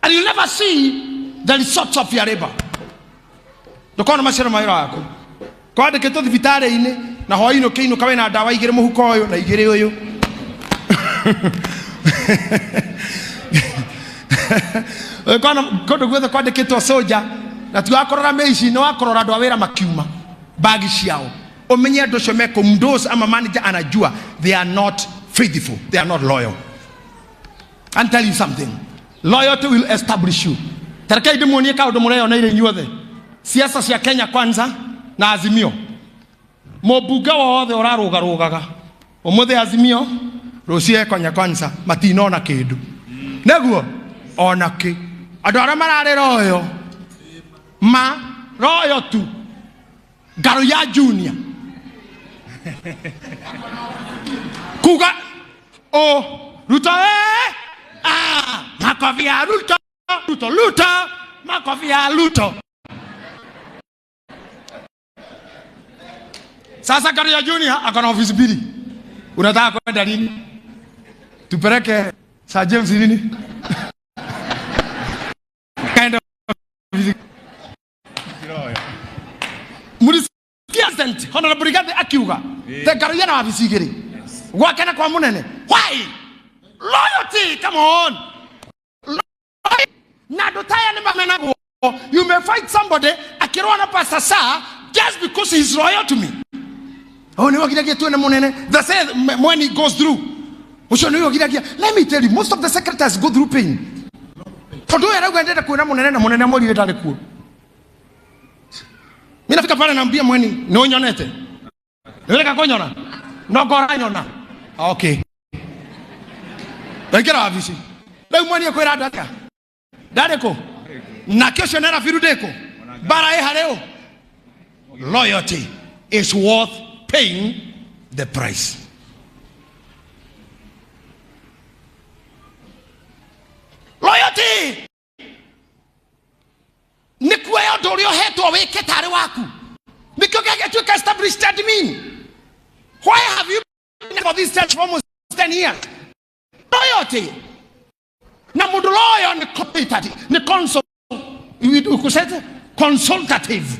and you never see the results of your labor. Ndũkona maciaro ma wĩra waku. Kwandĩkĩtwo thibitarĩ-inĩ na hwaĩ-inĩ ũkĩinũka wĩna ndawa igĩrĩ mũhuko ũyũ na igĩrĩ ũyũ. Ũkona kũndũ guothe kwandĩkĩtwo soja, na ti wakũrora mĩici, nĩ wakũrora andũ a wĩra makiuma bagi ciao, ũmenye andũ acio mekũmdos ama manager anajua they are not faithful, they are not loyal. And tell you something, loyalty will establish you. Tarekei ndĩmuonie kaũndũ mũreyoneire inyuothe, siasa cia Kenya Kwanza na Azimio. Mũmbunge wothe ũrarũgarũgaga ũmũthĩ Azimio, rũciũ e Kenya Kwanza, matinona kĩndũ nĩguo ona kĩ. Andũ arĩa mararĩ royo ma royo tu ngaro ya junior kuga o Ruto, ah, makofi ya Ruto, Ruto, Ruto, makofi ya Ruto. Sasa Karia Junior ako na ofisi mbili. Unataka kwenda nini? Tupeleke Sir James nini? Kaenda ofisi. Mulisikia President Honorable Rigathi akiuga te Karia na wabici igĩrĩ gwake na kwa munene. Why? Loyalty, come on. Loyalty. Na andũ ta aya nĩ mamenagwo. You may fight somebody akĩrũa na Pastor Sir just because he is loyal to me. Oh, nĩ wagiragia tuone munene. The same when he goes through. Ũcio nĩ wagiragia. Let me tell you, most of the secretaries go through pain. Tondũ ũyũ arauga ndenda kuona munene na munene amwĩrire ndarĩ kuo. Mimi nafika pale naambia mweni, nĩ ũnyonete? Nĩ ũreka kũnyona? No ngora nyona. Okay. Ndaingĩra wabici. Rĩu mweni ekwĩra andũ atĩa? Ndarĩ kũ? Nake ũcio nĩ Rabiru ndĩ kũ? Mbara ĩ harĩ ũ? Loyalty is worth paying the price. Loyalty nĩ kuoya ũndũ ũrĩa ũhetwo wĩke tarĩ waku. Nĩkĩo gĩgĩtuĩka established admin. Why have you been for this church for almost 10 years? Loyalty. Na mũndũ loyal nĩ consultative, nĩ consult, you said consultative.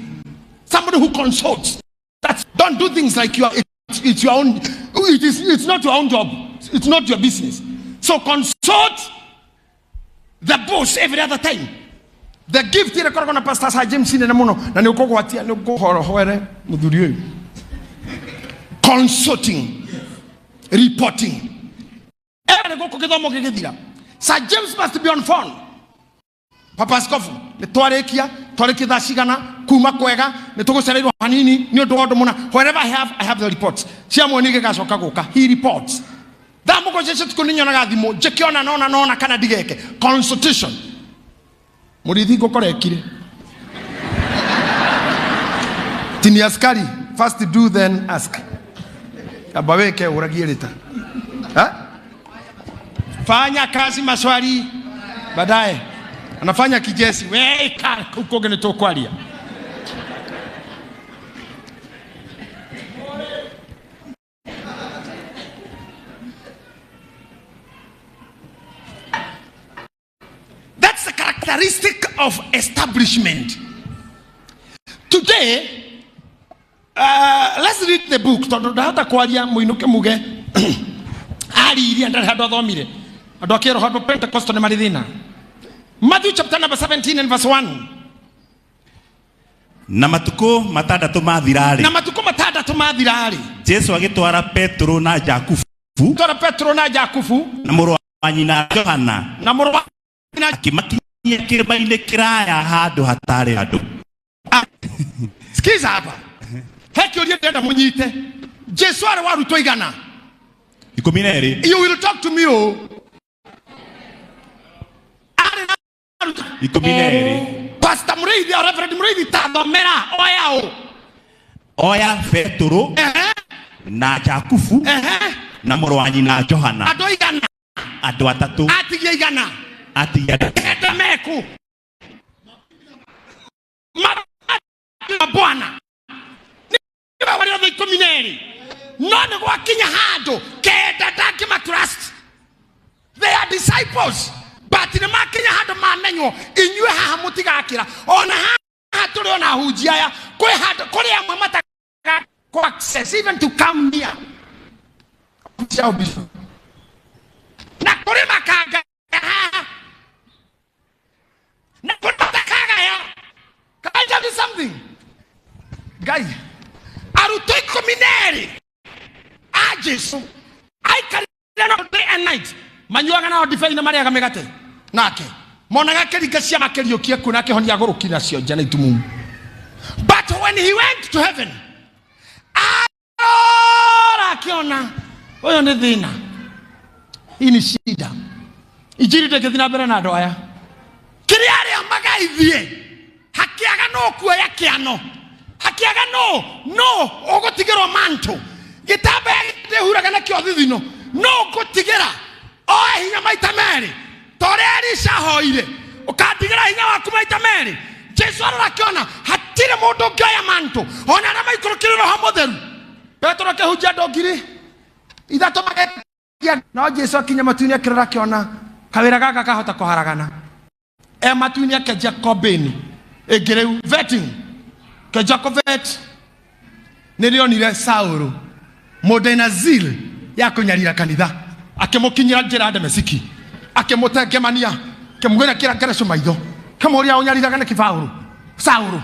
Somebody who consults. That's, don't do things like you are, it's your own, it's not your own job. It's not your business. So consult the boss every other time. The gift ĩrĩa ĩkoragwo na Pastor Sir James nene mũno na nĩ ũkũgwatia nĩ ũkũhorohwere mũthuri ũyũ. Consulting, reporting. Ere gũkũ gĩthomo gĩgĩthira. Sir James must be on phone. Papa Askofu, nĩ twarĩkia, twarĩkia thaa cigana, kuma kwega, nĩ tũgũcereirwo hanini nĩ ũndũ wa ũndũ mũna. Wherever I have the reports. Cia mwoni gĩgacoka gũka. He reports. Thaa mũgwanja cia ũtukũ nĩ nyonaga thimũ, njĩke ona nona nona kana ndigeke. Consultation. Mũrithi ngũkora ekire. Tini askari, first do then ask. Amba wĩke ũragie rĩta. Ha? Fanya kazi maswali baadaye. Anafanya kijesi. Weka huko ngene tũkwaria. That's the characteristic of establishment. Today, let's read the book. Tondũ ndahota kwaria mũinũke muge aririe ndarĩ handũ athomire. Andũ a kĩroho andũ Pentecostal nĩ marĩ thĩna. Matthew chapter number 17 and verse 1. Na matukũ matandatũ mathira-rĩ, Na matukũ matandatũ mathira-rĩ, Jesu agĩtwara Petero na Jakubu twara Petero na Jakubu na mũrũ wa nyina Johana, na mũrũ wa nyina akĩmakinyia kĩrĩma-inĩ kĩraya handũ hatarĩ andũ. Sikiza hapa. He kĩũria ndĩrenda mũnyite. Jesu arĩ wa arutwo igana. 12. You will talk to me oh. Arĩ na arutwo 12. Pastor Mũrĩithi o Reverend Mũrĩithi ta thomera oya ũ. Oya Petero Ehe, na Jakubu ehe. na mũrũ wa nyina Johana, Andũ igana, andũ atatũ atigia igana. atigia Kenda meku. Ma Bwana. Nĩwe warĩ othe 12. No nĩ gwakinya handũ kenda ndangĩmatrust. They are disciples. But nĩ makinya handũ mamenywo inyuĩ haha mũtigakĩra. Ona haha tũrĩ ona ahunjia aya kwĩ handũ kũrĩ amwe mataga access even to come near. Ciao bishop. Na kũrĩ makanga haha. Na kũrĩ matakagaya. Can I tell you something? Guys, arutwo 12 a Jesu aikarire nao day and night, manyuaga nao ndibei na marĩaga mĩgate nake, monaga akĩringa ciama akĩriũkia kuo na akĩhonia agũrũki nacio nja na itumumu. But when he went to heaven, arora akĩona ũyũ nĩ thĩna, hii ni shida, injiri ndĩngĩthiĩ na mbere na andũ aya. Kĩrĩa arĩa magaithie hakĩaga no kuoya kĩano, hakĩaga no no ũgũtigĩrwo manto gĩtambaya ndĩhuraga nakĩo thithino, no ngũtigĩra oe hinya maita merĩ ta ũrĩa Elisha ahoire, ũkandigĩra hinya waku maita merĩ. Jesu arora akĩona hatirĩ mũndũ ũngĩoya manto ona arĩa maikũrũkire Roho Mũtheru. Petero akĩhunjia andũ 3,000 magetia. No Jesu akinya matu-inĩ akĩrora akĩona kawĩra gaka kahota kũharagana. E matu-inĩ akĩanjia kombĩni ĩngĩ rĩu vetting. Kĩanjia kũvet nĩrĩonire Saũlũ mũndũ ena zeal ya kũnyarira kanitha, akĩmũkinyĩra njĩra ya Damasiki, akĩmũtengemania, akĩmwĩra kĩra ngereco maitho, akĩmũũria ũnyariraga nĩkĩ Paũlũ? Saũlũ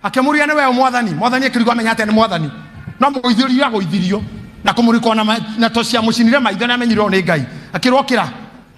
akĩmũũria nĩ we mwathani? Mwathani akĩrigwo amenya atĩa nĩ mwathani, no mũgũithĩrio agũithirio na kũmũrĩkwo na tocia mũcinire maitho nĩ amenyirwo nĩ Ngai. Akĩrwo kĩra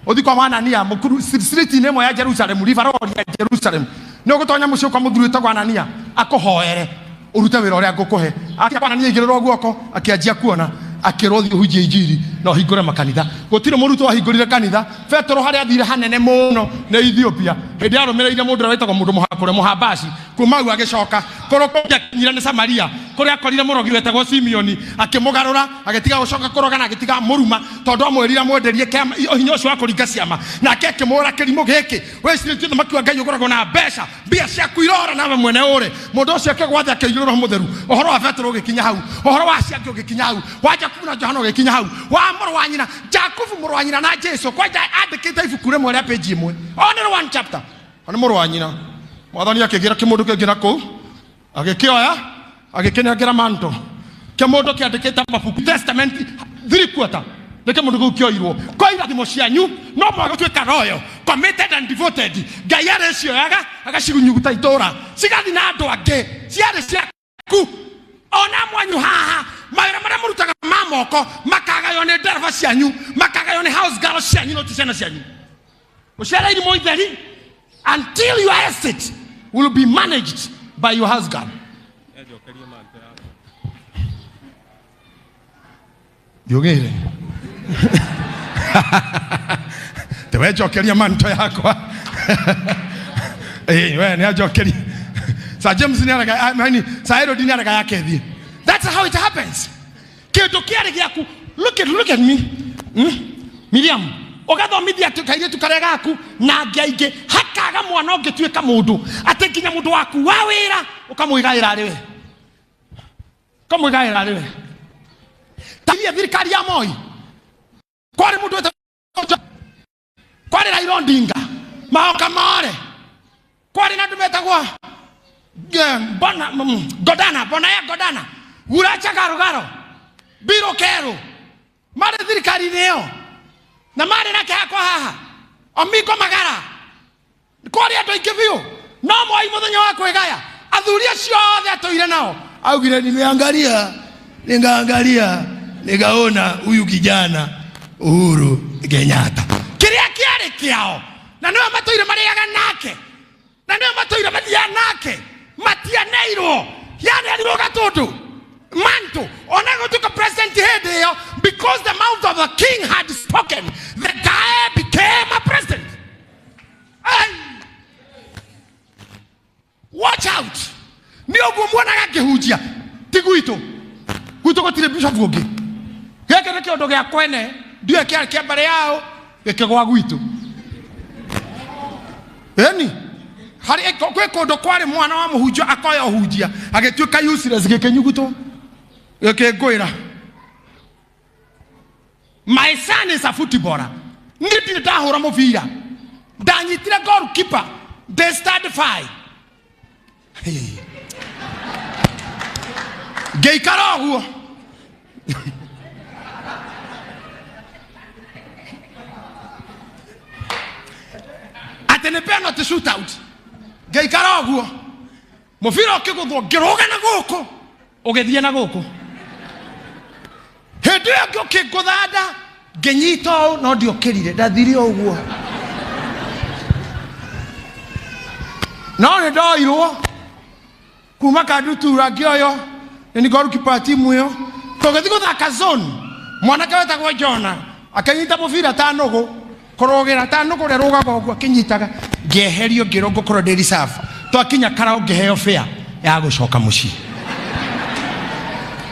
ũthi kwa Anania mũkuru street-inĩ ĩmwe ya Jerusalem, River Road ya Jerusalem, nĩ ũgũtonya mũciĩ kwa mũthuri wĩtagwo Anania akũhoere ũrute wĩra ũrĩa ngũkũhe. Akinya kwa Anania aigĩrĩrwo guoko akĩanjia kuona, akĩrwo thiĩ ũhunjie injiri na ũhingũre makanitha. Gũtirĩ mũrutwo wahingũrire kanitha. Petero harĩa athire hanene mũno nĩ Ethiopia, hĩndĩ arũmĩrĩire mũndũ ũrĩa wĩtagwo mũndũ mũhakũre mũhambaci. Kuma hau agĩcoka kũrĩa kũngĩ akinyire nĩ Samaria, kũrĩa akorire mũrogi wetagwo Simeoni, akĩmũgarũra agĩtiga gũcoka kũroga na agĩtiga mũruma, tondũ amwĩrire amwenderie hinya ũcio wa kũringa ciama. Nake akĩmũra kĩrimũ gĩkĩ, wĩcirĩtie ũthamaki wa Ngai ũgũragwo na mbeca, mbia ciaku irora nawe mwene ũre. Mũndũ ũcio akĩgwa thĩ akĩiyũrwo Roho Mũtheru. Ũhoro wa Petero ũgĩkinya hau, ũhoro wa acio angĩ ũgĩkinya hau, wa Jakubu na Johana ũgĩkinya hau, wa mũrũ wa nyina Jakubu mũrũ wa nyina na Jesu kwanja andĩkĩte ibuku rĩmwe rĩa page ĩmwe, only one chapter, nĩ mũrũ wa nyina. Mwathani akĩgĩra kĩmũndũ kĩngĩ na kũu, agĩkĩoya agĩkĩnengera manto. Kĩmũndũ kĩandĩkĩte mabuku testament 3/4 nĩ kĩmũndũ kĩu kĩoirwo. Kwa irathimo cianyu no mũhaka gũtuĩka royal, committed and devoted. Ngai arĩcioyaga agacigunyuguta itũra cigathiĩ na andũ angĩ ciarĩ ciaku. Ona mwanyu haha mawĩra marĩa mũrutaga ma moko makagaywo nĩ ndereba cianyu, makagaywo nĩ house girl cianyu, no ti ciana cianyu. Ũciare irimũ itheri until your estate will be managed by your house girl. Ndiũgĩire tewe njokeria manto yakwa. Ĩĩ, we nĩ anjokeria. Sir James nĩ arega, I mean, Sir Herod nĩ arega yake thiĩ. That's how it happens. Kĩndũ kĩarĩ gĩaku. Look at me. Miriam, ũgathomithia atĩ kairĩtu karĩa gaku na angĩ aingĩ, hakaga mwana ũngĩtuĩka mũndũ, atĩ nginya mũndũ waku wa wĩra ũkamwĩgaĩra arĩ we. Ũkamwĩgaĩra arĩ we. Taria thirikari ya Moi. Kwarĩ mũndũ wetagwo kwarĩ Raila Odinga, Mahoka More, kwarĩ na andũ metagwo Bona, Godana, Bonaya Godana, Guracha Garugaro, Biro Kero, marĩ thirikari-inĩ ĩyo na marĩ nake hakwa haha Omingo Magara. Kwarĩ andũ aingĩ biũ, no Moi mũthenya wa kwĩgaya athuri acio othe atũire nao augire, nimeangalia nikaangalia nikaona huyu kijana Uhuru Kenyatta kĩrĩa kĩarĩ kĩao, na nĩwe matũire marĩaga nake, na nĩwe matũire mathiaga nake, matianeirwo, yanerirwo gatũndũ manto ona gũtuĩka president hĩndĩ ĩyo, because the mouth of the king had spoken, the guy became a president. Hey! Watch out. Nĩ ũguo muonaga ngĩhunjia, ti gwitũ. Gwitũ gũtirĩ bishop ũngĩ. Gĩkĩ nĩ kĩũndũ gĩa kwene, ndiũĩ kĩarĩ kĩa mbere yao, gĩkĩgwa gwitũ. Ĩni, harĩ kwĩ kũndũ kwarĩ mwana wa mũhunjia akoya ũhunjia, agĩtuĩka useless, gĩkĩnyugutwo, gĩkĩngũĩra. My son is a footballer. Niĩ ndirĩ ndahũra mũbira, ndanyitire goalkeeper ndĩ stand five. Ngĩikara ũguo. Atĩ nĩ penalty shootout. Ngĩikara ũguo. Mũbira ũkĩgũthwo ngĩrũga na gũkũ ũgĩthiĩ na gũkũ. Hĩndĩ ĩyo ngĩũkĩngũtha nda ngĩnyita ũũ no ndiokĩrire, ndathire ũguo. No nĩ ndoirwo kuma Kandutura ngĩoywo nĩ goalkeeper wa timu ĩyo, tũgĩthiĩ gũthaka zone. Mwanake wetagwo Jona akĩnyita mũbira ta nũgũ, kũrũgĩra ta nũgũ ũrĩa rũgaga ũguo akĩnyitaga, ngĩeherio ngĩrwo ngũkorwo ndĩ reserve. Twakinya Karau ngĩheo fare ya gũcoka mũciĩ.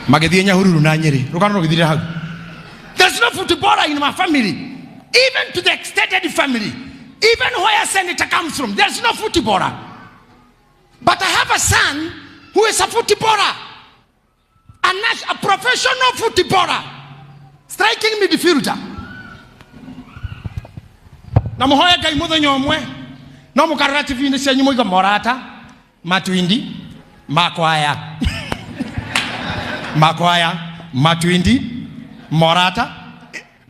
Magĩthiĩ Nyahururu na Nyĩrĩ, rũgano rũgĩthirĩra hau. There's no footballer in my family, even to the extended family, even where senator comes from, there's no footballer. But I have a son who is a footballer, a national a professional footballer, striking midfielder. Na mũhoe Ngai mũthenya ũmwe no mũkarora TV-inĩ cianyu mũiga morata Matuindi Makwaya Makwaya Matuindi Morata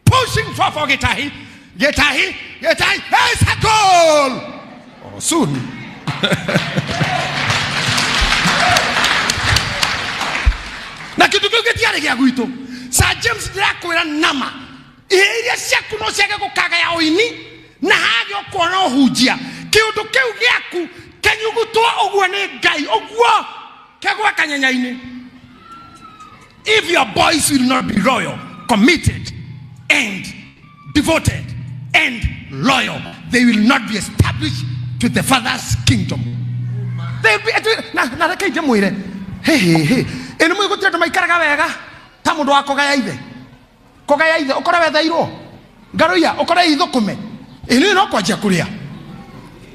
pushing for Gitahi Gitahi Gitahi. It's a goal. Oh, soon. Na kindu kiu gitiarĩ gĩa gwitũ. Sir James, ndĩrakwĩra nama ihe iria ciaku no ciage gũkagaya ũini na hage ũkuona ũhunjia kĩũndũ kĩu gĩaku kĩnyugutwo ũguo nĩ Ngai ũguo kegwa kanyenya-inĩ. If your boys will not be loyal, committed and devoted and loyal, they will not be established to the Father's kingdom. They will be, na reke ndĩmwĩre, he he he, ĩ nĩ mũĩ gũtirĩ andũ maikaraga wega ta mũndũ wa kũgaya ithe, kũgaya ithe ũkore wetheirwo ngaruia ũkore ithũkũme ĩ nĩ no kwanjia kũrĩa.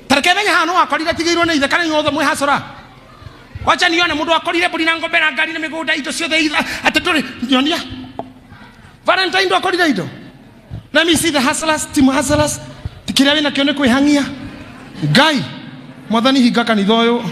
Tareke menye haha no wakorire tigĩirwo nĩ ithe kana inyuothe mwĩ hacora. Wacha nione mũndũ akorire mbũri na ng'ombe na ngari na mĩgũnda indo ciothe atĩ ndũrĩ nyonia Valentine ndwakorire indo. Let me see the hustlers, team hustlers. Kĩrĩa wĩnakĩo nĩ kwĩhang'ia. Ngai mwathani hinga kanitha ũyũ.